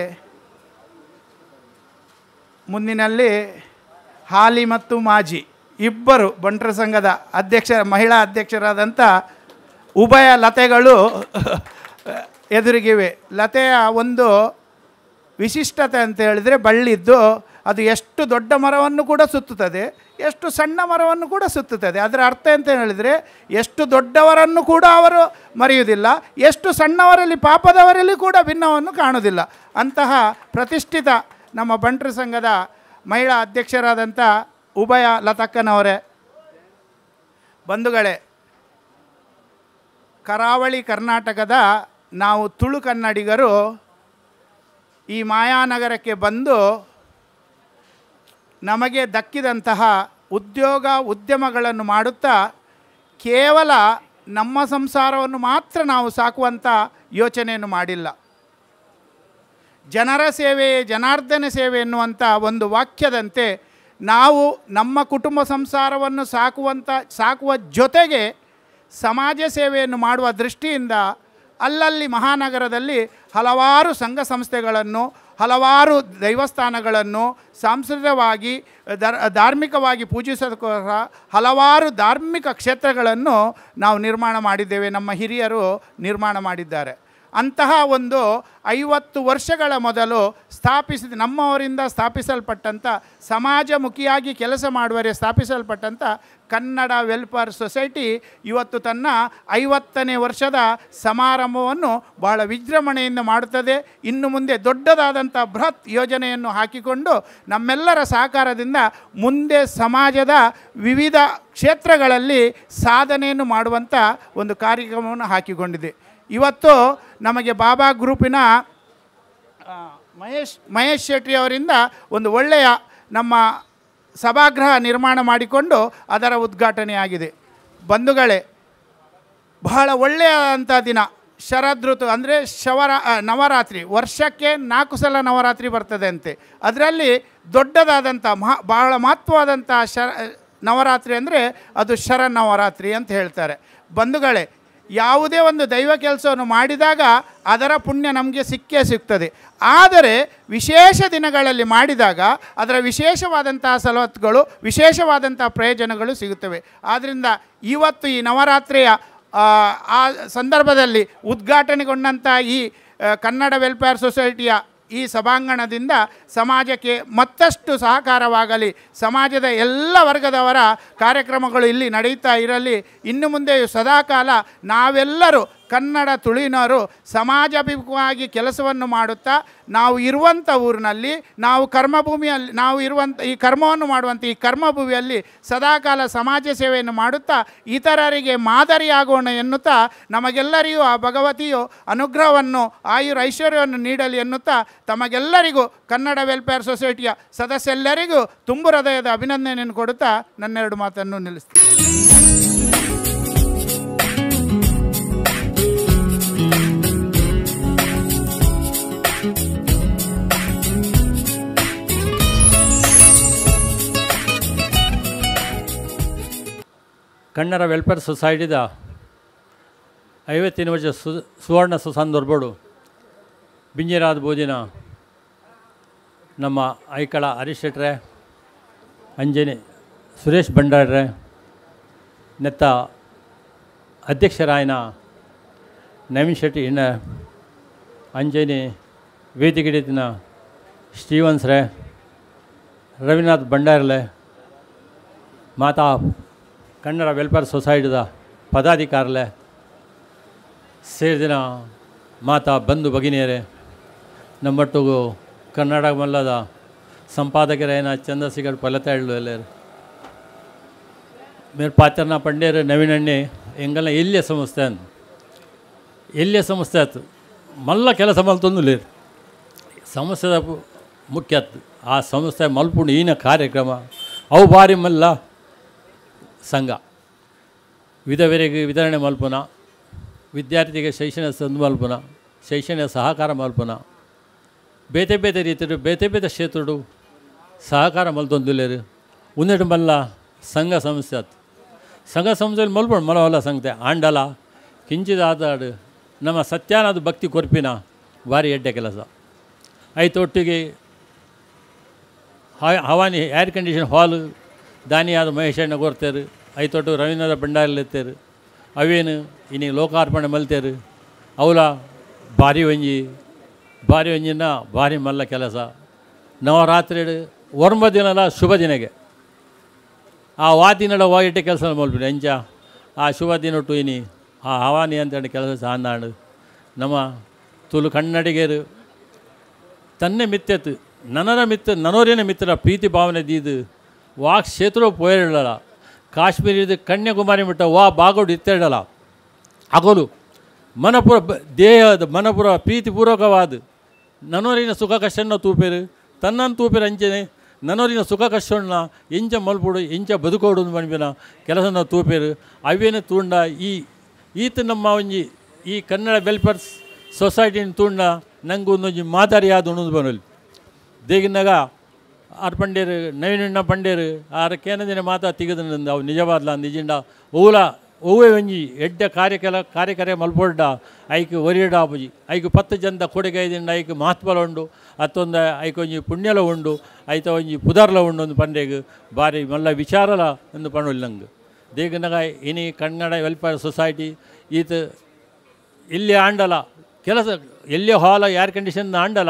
ಮುಂದಿನಲ್ಲಿ ಹಾಲಿ ಮತ್ತು ಮಾಜಿ ಇಬ್ಬರು ಬಂಟರ ಸಂಘದ ಅಧ್ಯಕ್ಷ, ಮಹಿಳಾ ಅಧ್ಯಕ್ಷರಾದಂಥ ಉಭಯ ಲತೆಗಳು ಎದುರಿಗಿವೆ. ಲತೆಯ ಒಂದು ವಿಶಿಷ್ಟತೆ ಅಂತ ಹೇಳಿದರೆ ಬಳ್ಳಿದ್ದು ಅದು ಎಷ್ಟು ದೊಡ್ಡ ಮರವನ್ನು ಕೂಡ ಸುತ್ತುತ್ತದೆ, ಎಷ್ಟು ಸಣ್ಣ ಮರವನ್ನು ಕೂಡ ಸುತ್ತುತ್ತದೆ. ಅದರ ಅರ್ಥ ಅಂತ ಹೇಳಿದರೆ ಎಷ್ಟು ದೊಡ್ಡವರನ್ನು ಕೂಡ ಅವರು ಮರೆಯುವುದಿಲ್ಲ, ಎಷ್ಟು ಸಣ್ಣವರಲ್ಲಿ ಪಾಪದವರಲ್ಲಿ ಕೂಡ ಭಿನ್ನವನ್ನು ಕಾಣುವುದಿಲ್ಲ. ಅಂತಹ ಪ್ರತಿಷ್ಠಿತ ನಮ್ಮ ಬಂಟರ ಸಂಘದ ಮಹಿಳಾ ಅಧ್ಯಕ್ಷರಾದಂಥ ಉಭಯ ಲತಕ್ಕನವರೇ, ಬಂಧುಗಳೇ, ಕರಾವಳಿ ಕರ್ನಾಟಕದ ನಾವು ತುಳು ಕನ್ನಡಿಗರು ಈ ಮಾಯಾನಗರಕ್ಕೆ ಬಂದು ನಮಗೆ ದಕ್ಕಿದಂತಹ ಉದ್ಯೋಗ ಉದ್ಯಮಗಳನ್ನು ಮಾಡುತ್ತಾ ಕೇವಲ ನಮ್ಮ ಸಂಸಾರವನ್ನು ಮಾತ್ರ ನಾವು ಸಾಕುವಂಥ ಯೋಚನೆಯನ್ನು ಮಾಡಿಲ್ಲ. ಜನರ ಸೇವೆಯೇ ಜನಾರ್ದನ ಸೇವೆ ಎನ್ನುವಂಥ ಒಂದು ವಾಕ್ಯದಂತೆ ನಾವು ನಮ್ಮ ಕುಟುಂಬ ಸಂಸಾರವನ್ನು ಸಾಕುವ ಜೊತೆಗೆ ಸಮಾಜ ಸೇವೆಯನ್ನು ಮಾಡುವ ದೃಷ್ಟಿಯಿಂದ ಅಲ್ಲಲ್ಲಿ ಮಹಾನಗರದಲ್ಲಿ ಹಲವಾರು ಸಂಘ ಸಂಸ್ಥೆಗಳನ್ನು, ಹಲವಾರು ದೈವಸ್ಥಾನಗಳನ್ನು ಸಾಂಸ್ಕೃತಿಕವಾಗಿ ಧಾರ್ಮಿಕವಾಗಿ ಪೂಜಿಸೋದಕ್ಕೋಸ್ಕರ ಹಲವಾರು ಧಾರ್ಮಿಕ ಕ್ಷೇತ್ರಗಳನ್ನು ನಾವು ನಿರ್ಮಾಣ ಮಾಡಿದ್ದೇವೆ, ನಮ್ಮ ಹಿರಿಯರು ನಿರ್ಮಾಣ ಮಾಡಿದ್ದಾರೆ. ಅಂತಹ ಒಂದು 50 ವರ್ಷಗಳ ಮೊದಲು ಸ್ಥಾಪಿಸಿದ ನಮ್ಮವರಿಂದ ಸ್ಥಾಪಿಸಲ್ಪಟ್ಟಂಥ ಸಮಾಜಮುಖಿಯಾಗಿ ಕೆಲಸ ಮಾಡುವರೆ ಸ್ಥಾಪಿಸಲ್ಪಟ್ಟಂಥ ಕನ್ನಡ ವೆಲ್ಫೇರ್ ಸೊಸೈಟಿ ಇವತ್ತು ತನ್ನ 50ನೇ ವರ್ಷದ ಸಮಾರಂಭವನ್ನು ಬಹಳ ವಿಜೃಂಭಣೆಯಿಂದ ಮಾಡುತ್ತದೆ. ಇನ್ನು ಮುಂದೆ ದೊಡ್ಡದಾದಂಥ ಬೃಹತ್ ಯೋಜನೆಯನ್ನು ಹಾಕಿಕೊಂಡು ನಮ್ಮೆಲ್ಲರ ಸಹಕಾರದಿಂದ ಮುಂದೆ ಸಮಾಜದ ವಿವಿಧ ಕ್ಷೇತ್ರಗಳಲ್ಲಿ ಸಾಧನೆಯನ್ನು ಮಾಡುವಂಥ ಒಂದು ಕಾರ್ಯಕ್ರಮವನ್ನು ಹಾಕಿಕೊಂಡಿದೆ. ಇವತ್ತು ನಮಗೆ ಬಾಬಾ ಗ್ರೂಪಿನ ಮಹೇಶ್ ಶೆಟ್ಟಿ ಅವರಿಂದ ಒಂದು ಒಳ್ಳೆಯ ನಮ್ಮ ಸಭಾಗೃಹ ನಿರ್ಮಾಣ ಮಾಡಿಕೊಂಡು ಅದರ ಉದ್ಘಾಟನೆಯಾಗಿದೆ. ಬಂಧುಗಳೇ, ಬಹಳ ಒಳ್ಳೆಯದಂಥ ದಿನ ಶರದೃತು ಅಂದರೆ ನವರಾತ್ರಿ. ವರ್ಷಕ್ಕೆ 4 ಸಲ ನವರಾತ್ರಿ ಬರ್ತದೆ ಅಂತೆ. ಅದರಲ್ಲಿ ದೊಡ್ಡದಾದಂಥ ಬಹಳ ಮಹತ್ವವಾದಂಥ ನವರಾತ್ರಿ ಅಂದರೆ ಅದು ಶರನ್ನವರಾತ್ರಿ ಅಂತ ಹೇಳ್ತಾರೆ. ಬಂಧುಗಳೇ, ಯಾವುದೇ ಒಂದು ದೈವ ಕೆಲಸವನ್ನು ಮಾಡಿದಾಗ ಅದರ ಪುಣ್ಯ ನಮಗೆ ಸಿಕ್ಕೇ ಸಿಗ್ತದೆ. ಆದರೆ ವಿಶೇಷ ದಿನಗಳಲ್ಲಿ ಮಾಡಿದಾಗ ಅದರ ವಿಶೇಷವಾದಂತಹ ಸವಲತ್ತುಗಳು, ವಿಶೇಷವಾದಂಥ ಪ್ರಯೋಜನಗಳು ಸಿಗುತ್ತವೆ. ಆದ್ದರಿಂದ ಇವತ್ತು ಈ ನವರಾತ್ರಿಯ ಆ ಸಂದರ್ಭದಲ್ಲಿ ಉದ್ಘಾಟನೆಗೊಂಡಂಥ ಈ ಕನ್ನಡ ವೆಲ್ಫೇರ್ ಸೊಸೈಟಿಯ ಈ ಸಭಾಂಗಣದಿಂದ ಸಮಾಜಕ್ಕೆ ಮತ್ತಷ್ಟು ಸಹಕಾರವಾಗಲಿ, ಸಮಾಜದ ಎಲ್ಲ ವರ್ಗದವರ ಕಾರ್ಯಕ್ರಮಗಳು ಇಲ್ಲಿ ನಡೆಯುತ್ತಾ ಇರಲಿ. ಇನ್ನು ಮುಂದೆಯೂ ಸದಾಕಾಲ ನಾವೆಲ್ಲರೂ ಕನ್ನಡ ತುಳುವಿನವರು ಸಮಾಜಾಭಿಮುಖವಾಗಿ ಕೆಲಸವನ್ನು ಮಾಡುತ್ತಾ ನಾವು ಇರುವಂಥ ಊರಿನಲ್ಲಿ, ನಾವು ಕರ್ಮಭೂಮಿಯಲ್ಲಿ, ನಾವು ಇರುವಂಥ ಈ ಕರ್ಮವನ್ನು ಮಾಡುವಂಥ ಈ ಕರ್ಮಭೂಮಿಯಲ್ಲಿ ಸದಾಕಾಲ ಸಮಾಜ ಸೇವೆಯನ್ನು ಮಾಡುತ್ತಾ ಇತರರಿಗೆ ಮಾದರಿಯಾಗೋಣ ಎನ್ನುತ್ತಾ ನಮಗೆಲ್ಲರಿಗೂ ಆ ಭಗವತಿಯು ಅನುಗ್ರಹವನ್ನು, ಆಯುರ್ ಐಶ್ವರ್ಯವನ್ನು ನೀಡಲಿ ಎನ್ನುತ್ತಾ ತಮಗೆಲ್ಲರಿಗೂ ಕನ್ನಡ ವೆಲ್ಫೇರ್ ಸೊಸೈಟಿಯ ಸದಸ್ಯೆಲ್ಲರಿಗೂ ತುಂಬು ಹೃದಯದ ಅಭಿನಂದನೆಯನ್ನು ಕೊಡುತ್ತಾ ನನ್ನೆರಡು ಮಾತನ್ನು ನಿಲ್ಲಿಸ್ತೀನಿ. ಕನ್ನಡ ವೆಲ್ಫೇರ್ ಸೊಸೈಟಿದ 50ನೇ ವರ್ಷ ಸುವರ್ಣ ಸಂದರ್ಭಡು ಬಿಂಜರಾದ ಬೋಜಿನ ನಮ್ಮ ಐಕಳ ಹರೀಶ್ ಶೆಟ್ರೆ, ಅಂಜನಿ ಸುರೇಶ್ ಭಂಡಾರ್ರೆ, ನೆತ್ತ ಅಧ್ಯಕ್ಷರಾಯನ ನವೀನ್ ಶೆಟ್ಟಿ ಇನ್ನ ಅಂಜನಿ ವೇದಿಕೆಡಿನ ಸ್ಟೀವನ್ಸ್ರೆ, ರವೀನಾಥ್ ಭಂಡಾರ್ಲೆ, ಮಾತಾ ಕನ್ನಡ ವೆಲ್ಫೇರ್ ಸೊಸೈಟಿದ ಪದಾಧಿಕಾರಲೆ ಸೇರಿದಿನ ಮಾತಾ ಬಂಧು ಭಗಿನಿಯರೇ, ನಮ್ಮೊಟ್ಟಿಗೂ ಕನ್ನಡ ಮಲ್ಲದ ಸಂಪಾದಕರೇನ ಚಂದ್ರಶೇಖರ್ ಪಲತಾಳು ಎಲ್ಲರು ಮೇರೆ ಪಾತ್ರನ ಪಂಡ್ಯರು ನವೀನಣ್ಣೆ ಎಂಗಲ್ಲ ಎಲ್ಲಿಯ ಸಂಸ್ಥೆ ಅಂದು ಎಲ್ಲಿಯ ಸಂಸ್ಥೆ ಆಯ್ತು ಮಲ್ಲ ಕೆಲಸ ಮಲ್ತೊಂದು ಲೇರು ಸಂಸ್ಥೆದ ಮುಖ್ಯ ಆಯ್ತು. ಆ ಸಂಸ್ಥೆ ಮಲ್ಪುಂಡು ಈನ ಕಾರ್ಯಕ್ರಮ ಅವು ಭಾರಿ ಮಲ್ಲ ಸಂಘ ವಿಧವೆರಿಗೆ ವಿತರಣೆ ಮಲ್ಪುನ, ವಿದ್ಯಾರ್ಥಿಗೆ ಶೈಕ್ಷಣಿಕ ಸಂದು ಮಲ್ಪುನ, ಶೈಕ್ಷಣಿಕ ಸಹಕಾರ ಮಲ್ಪುನ, ಬೇತೆ ಬೇತೆ ರೀತಿಯು ಬೇತೆ ಬೇತೆ ಕ್ಷೇತ್ರಡು ಸಹಕಾರ ಮಲ್ತೊಂದುಲ್ಲೇರು ಉನ್ನೆಡು ಮಲ್ಲ ಸಂಘ ಸಂಸ್ಥೆ ಆಯ್ತು. ಸಂಘ ಸಂಸ್ಥೆಯಲ್ಲಿ ಮಲ್ಪುಂಡು ಮಲವಲ್ಲ ಸಂಸ್ಥೆ ಆಂಡಲ ಕಿಂಚಿದ ಆದಾಡು ನಮ್ಮ ಸತ್ಯಾನದ ಭಕ್ತಿ ಕೊರ್ಪಿನ ಭಾರಿ ಎಡ್ಡೆ ಕೆಲಸ ಆಯ್ತು. ಒಟ್ಟಿಗೆ ಹವಾನಿ ಏರ್ ಕಂಡೀಷನ್ ಹಾಲು ದಾನಿಯಾದ ಮಹೇಶಣ್ಣ ಕೊರ್ತೇರು, ಐತೊಟ್ಟು ರವೀಂದ್ರ ಭಂಡಾರಿ ಎತ್ತೇರು, ಅವೇನು ಇನಿ ಲೋಕಾರ್ಪಣೆ ಮಲ್ತೇರು ಅವಲ ಭಾರಿ ಒಂಜಿ ಭಾರಿ ಒಂಜಿನ ಭಾರಿ ಮಲ್ಲ ಕೆಲಸ. ನವರಾತ್ರಿ ಒರ್ಂಬ ದಿನಲ ಶುಭ ದಿನಗೆ ಆ ವಾದಿನಡ ವಾಯಿಟ್ಟೆ ಕೆಲಸ ಮಲ್ಪಿಡಿ ಅಂಚ ಆ ಶುಭ ದಿನೊಟ್ಟು ಇನಿ ಆ ಹವಾ ನಿಯಂತ್ರಣ ಕೆಲಸ ಸಾಂದಾಂಡು. ನಮ್ಮ ತುಳು ಕನ್ನಡಿಗರು ತನ್ನೆ ಮಿತ್ತೆತ್ತು ನನರ ಮಿತ್ರ ನನೋರಿನ ಮಿತ್ರ ಪ್ರೀತಿ ಭಾವನೆ ದೀದು ವಾ ಕ್ಷೇತ್ರ ಪೋಯಿರಲ್ಲ ಕಾಶ್ಮೀರದ ಕನ್ಯಾಕುಮಾರಿ ಮಟ್ಟ ವಾ ಬಾಗೋಡು ಇತ್ತೆರಡಲ್ಲ ಅಗಲು ಮನಪುರ ದೇಹದ ಮನಪುರ ಪ್ರೀತಿಪೂರ್ವಕವಾದ ನನೋರಿನ ಸುಖ ಕಷ್ಟನ ತೂಪೇರು ತನ್ನನ್ನು ತೂಪೇರು ಅಂಚನೆ ನನೋರಿನ ಸುಖ ಕಷ್ಟನ ಎಂಚ ಮಲ್ಪುಡು ಎಂಚ ಬದುಕೋಡು ಮನ್ಪಿನ ಕೆಲಸನ ತೂಪೇರು ಅವೇನು ತೂಂಡ ಈ ಈತ ನಮ್ಮ ಒಂಜಿ ಈ ಕನ್ನಡ ವೆಲ್ಫೇರ್ ಸೊಸೈಟಿನ ತೂಂಡ ನಂಗೆ ಒಂದೊಂಜಿ ಮಾದರಿಯಾದ ಉಣದು ಬನಲಿ ದೇಗಿನಾಗ ಆರ್ ಪಂಡೇರು ನವೀನಣ್ಣ ಪಂಡೇರು ಆರ್ ಕೇನದಿನ ಮಾತಾ ತಿಗದ ಅವು ನಿಜವಾದ್ಲ ನಿಜಿಂಡ ಓಲ ಒವ್ವೇ ಒಂಜಿ ಎಡ್ಡೆ ಕಾರ್ಯಕರ ಮಲ್ಪೊಡ್ಡ ಐಕ್ ಒರಿಯಡ ಆಪುಜಿ ಐಕ್ 10 ಜನದ ಕೊಡುಗೆ ಐದಿಂದ ಐಕ್ ಮಹತ್ವಲ ಉಂಡು ಅತ್ತೊಂದು ಐಕ್ ಒಂಜಿ ಪುಣ್ಯಲ ಉಂಡು ಐತ ಒಂಜಿ ಪುದರ್ಲ ಉಂಡು ಒಂದು ಪಂಡೇಗ್ ಭಾರಿ ಮಲ್ಲ ವಿಚಾರಲ ಒಂದು ಪಣ್ಣೊಲ್ಲಿ ನಂಗೆ ದೇಗನಾಗ ಇನಿ ಕನ್ನಡ ವೆಲ್ಫೇರ್ ಸೊಸೈಟಿ ಈತ ಇಲ್ಲಿ ಆಂಡಲ ಕೆಲಸ ಎಲ್ಲಿ ಹಾಲ ಏರ್ ಕಂಡೀಷನ್ ಆಂಡಲ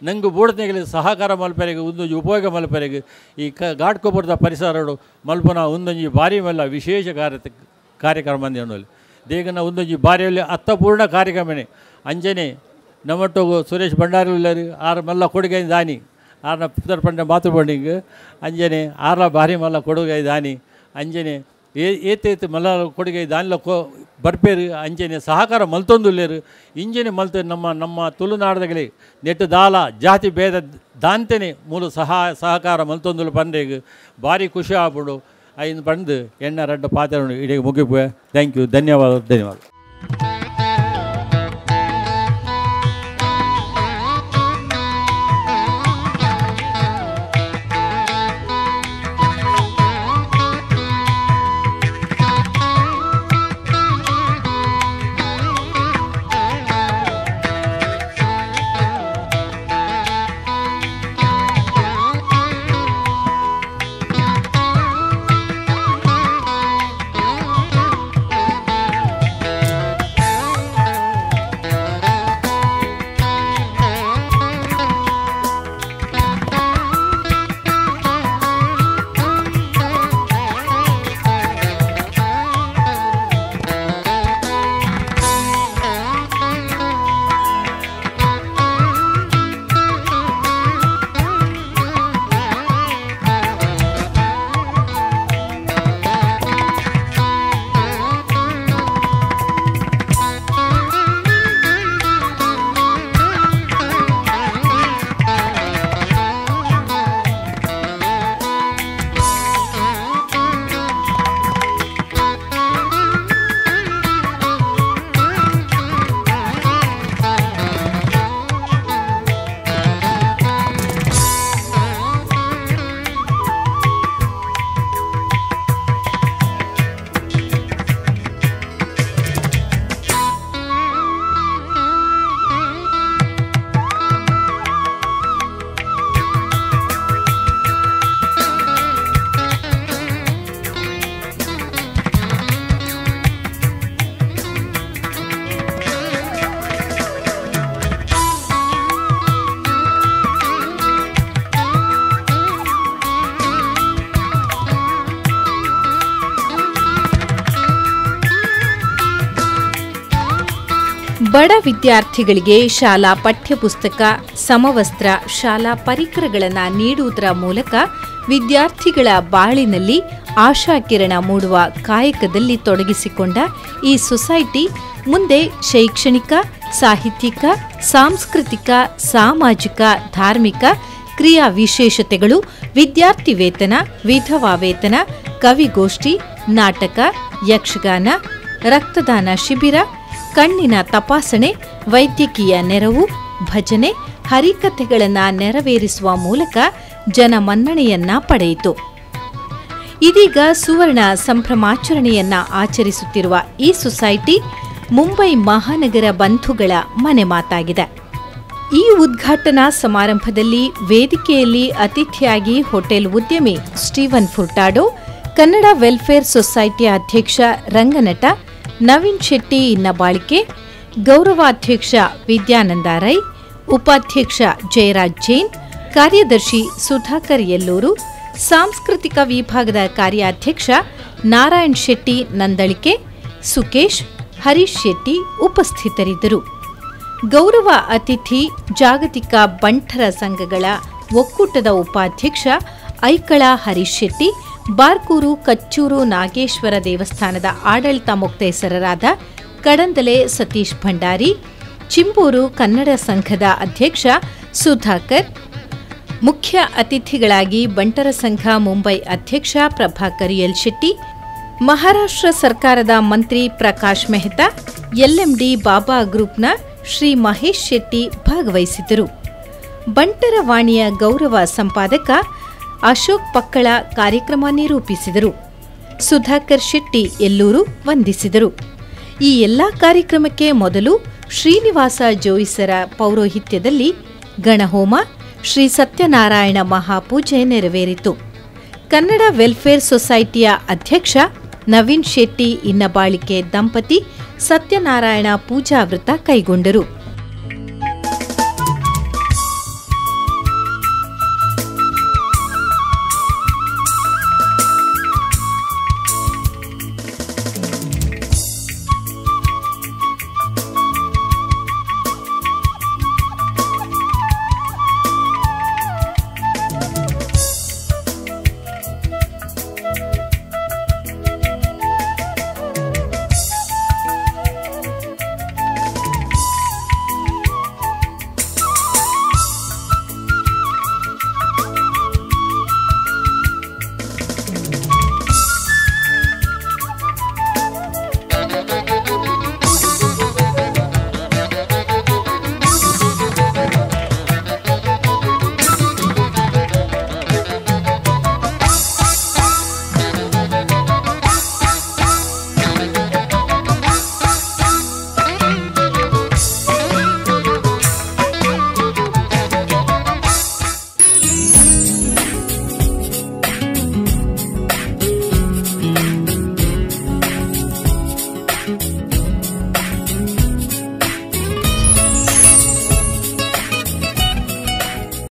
ನಂಗೆ ಬೋಡತ್ನೆಗೆ ಸಹಕಾರ ಮಲ್ಪೆರೆಗೆ ಒಂದೊಂಜಿ ಉಪಯೋಗ ಮಲ್ಪೆರೆಗೆ ಈ ಘಾಟ್ಕೊಪುರದ ಪರಿಸರಡು ಮಲ್ಪನ ಒಂದೊಂಜಿ ಭಾರಿ ಮಲ್ಲ ವಿಶೇಷ ಕಾರ್ಯಕ್ರಮ ಅಂದೇಳಿ ದೇಗನ ಒಂದೊಂಜಿ ಬಾರಿಯಲ್ಲಿ ಅರ್ಥಪೂರ್ಣ ಕಾರ್ಯಕ್ರಮನೇ ಅಂಜನೆ ನಮ್ಮಟ್ಟೋಗು ಸುರೇಶ್ ಭಂಡಾರಿ ಉಳ್ಳರು ಆರ್ ಮಲ್ಲ ಕೊಡುಗೆ ದಾನಿ ಆರ್ನ ಪುದರ್ ಪಂಡ ಮಾತು ಬಂಡಿಂಗ್ ಅಂಜನೆ ಆರ್ಲ ಭಾರಿ ಮಲ್ಲ ಕೊಡುಗೆ ದಾನಿ ಅಂಜನೆ ಏತೇತು ಮಲ್ಲ ಕೊಡುಗೆ ದಾನಿಲ ಬರ್ಪೇರು ಅಂಜನೆ ಸಹಕಾರ ಮಲ್ತೊಂದುಲ್ಲೇರು ಇಂಜನೆ ಮಲ್ತ ನಮ್ಮ ನಮ್ಮ ತುಳುನಾಡದಗಲಿ ನೆಟ್ಟು ದಾಲ ಜಾತಿ ಭೇದ ದಾಂತೆನೆ ಮೂಲ ಸಹಕಾರ ಮಲ್ತೊಂದುಲು ಪಂಡೇಗ್ ಭಾರಿ ಖುಷಿ ಆಗ್ಬಿಡು ಐದು ಬಂದು ಎಣ್ಣ ರಡ್ಡ ಪಾತ್ರ ಇಡೀ ಮುಗಿಪುವೆ. Thank you, ಧನ್ಯವಾದ ಧನ್ಯವಾದ. ಬಡ ವಿದ್ಯಾರ್ಥಿಗಳಿಗೆ ಶಾಲಾ ಪಠ್ಯಪುಸ್ತಕ, ಸಮವಸ್ತ್ರ, ಶಾಲಾ ಪರಿಕರಗಳನ್ನು ನೀಡುವುದರ ಮೂಲಕ ವಿದ್ಯಾರ್ಥಿಗಳ ಬಾಳಿನಲ್ಲಿ ಆಶಾಕಿರಣ ಮೂಡುವ ಕಾಯಕದಲ್ಲಿ ತೊಡಗಿಸಿಕೊಂಡ ಈ ಸೊಸೈಟಿ ಮುಂದೆ ಶೈಕ್ಷಣಿಕ, ಸಾಹಿತ್ಯಿಕ, ಸಾಂಸ್ಕೃತಿಕ, ಸಾಮಾಜಿಕ, ಧಾರ್ಮಿಕ ಕ್ರಿಯಾ ವಿಶೇಷತೆಗಳು, ವಿದ್ಯಾರ್ಥಿ ವೇತನ, ವಿಧವಾ ವೇತನ, ಕವಿಗೋಷ್ಠಿ, ನಾಟಕ, ಯಕ್ಷಗಾನ, ರಕ್ತದಾನ ಶಿಬಿರ, ಕಣ್ಣಿನ ತಪಾಸಣೆ, ವೈದ್ಯಕೀಯ ನೆರವು, ಭಜನೆ, ಹರಿಕಥೆಗಳನ್ನು ನೆರವೇರಿಸುವ ಮೂಲಕ ಜನಮನ್ನಣೆಯನ್ನ ಪಡೆಯಿತು. ಇದೀಗ ಸುವರ್ಣ ಸಂಭ್ರಮಾಚರಣೆಯನ್ನ ಆಚರಿಸುತ್ತಿರುವ ಈ ಸೊಸೈಟಿ ಮುಂಬೈ ಮಹಾನಗರ ಬಂಧುಗಳ ಮನೆ ಮಾತಾಗಿದೆ. ಈ ಉದ್ಘಾಟನಾ ಸಮಾರಂಭದಲ್ಲಿ ವೇದಿಕೆಯಲ್ಲಿ ಅತಿಥಿಯಾಗಿ ಹೋಟೆಲ್ ಉದ್ಯಮಿ ಸ್ಟೀವನ್ ಫುರ್ಟಾಡೋ, ಕನ್ನಡ ವೆಲ್ಫೇರ್ ಸೊಸೈಟಿಯ ಅಧ್ಯಕ್ಷ ರಂಗನಟ ನವೀನ್ ಶೆಟ್ಟಿ ಇನ್ನಬಾಳಿಕೆ, ಗೌರವಾಧ್ಯಕ್ಷ ವಿದ್ಯಾನಂದ ರೈ, ಉಪಾಧ್ಯಕ್ಷ ಜಯರಾಜ್ ಜೈನ್, ಕಾರ್ಯದರ್ಶಿ ಸುಧಾಕರ್ ಯಲ್ಲೂರು, ಸಾಂಸ್ಕೃತಿಕ ವಿಭಾಗದ ಕಾರ್ಯಾಧ್ಯಕ್ಷ ನಾರಾಯಣ್ ಶೆಟ್ಟಿ ನಂದಳಿಕೆ, ಸುಕೇಶ್, ಹರೀಶ್ ಶೆಟ್ಟಿ ಉಪಸ್ಥಿತರಿದ್ದರು. ಗೌರವ ಅತಿಥಿ ಜಾಗತಿಕ ಬಂಟರ ಸಂಘಗಳ ಒಕ್ಕೂಟದ ಉಪಾಧ್ಯಕ್ಷ ಐಕಳ ಹರೀಶ್ ಶೆಟ್ಟಿ, ಬಾರ್ಕೂರು ಕಚ್ಚೂರು ನಾಗೇಶ್ವರ ದೇವಸ್ಥಾನದ ಆಡಳಿತ ಮೊಕ್ತೇಸರರಾದ ಕಡಂದಲೆ ಸತೀಶ್ ಭಂಡಾರಿ, ಚಿಂಬೂರು ಕನ್ನಡ ಸಂಘದ ಅಧ್ಯಕ್ಷ ಸುಧಾಕರ್, ಮುಖ್ಯ ಅತಿಥಿಗಳಾಗಿ ಬಂಟರ ಸಂಘ ಮುಂಬೈ ಅಧ್ಯಕ್ಷ ಪ್ರಭಾಕರ್ ಎಲ್ ಶೆಟ್ಟಿ, ಮಹಾರಾಷ್ಟ್ರ ಸರ್ಕಾರದ ಮಂತ್ರಿ ಪ್ರಕಾಶ್ ಮೆಹ್ತಾ, ಎಲ್ಎಂಡಿ ಬಾಬಾ ಗ್ರೂಪ್ನ ಶ್ರೀ ಮಹೇಶ್ ಶೆಟ್ಟಿ ಭಾಗವಹಿಸಿದ್ದರು. ಬಂಟರ ವಾಣಿಯ ಗೌರವ ಸಂಪಾದಕ ಅಶೋಕ್ ಪಕ್ಕಳ ಕಾರ್ಯಕ್ರಮ ನಿರೂಪಿಸಿದರು. ಸುಧಾಕರ್ ಶೆಟ್ಟಿ ಎಲ್ಲೂರು ವಂದಿಸಿದರು. ಈ ಎಲ್ಲ ಕಾರ್ಯಕ್ರಮಕ್ಕೆ ಮೊದಲು ಶ್ರೀನಿವಾಸ ಜೋಯಿಸರ ಪೌರೋಹಿತ್ಯದಲ್ಲಿ ಗಣಹೋಮ, ಶ್ರೀ ಸತ್ಯನಾರಾಯಣ ಮಹಾಪೂಜೆ ನೆರವೇರಿತು. ಕನ್ನಡ ವೆಲ್ಫೇರ್ ಸೊಸೈಟಿಯ ಅಧ್ಯಕ್ಷ ನವೀನ್ ಶೆಟ್ಟಿ ಇನ್ನಬಾಳಿಕೆ ದಂಪತಿ ಸತ್ಯನಾರಾಯಣ ಪೂಜಾ ವ್ರತ ಕೈಗೊಂಡರು.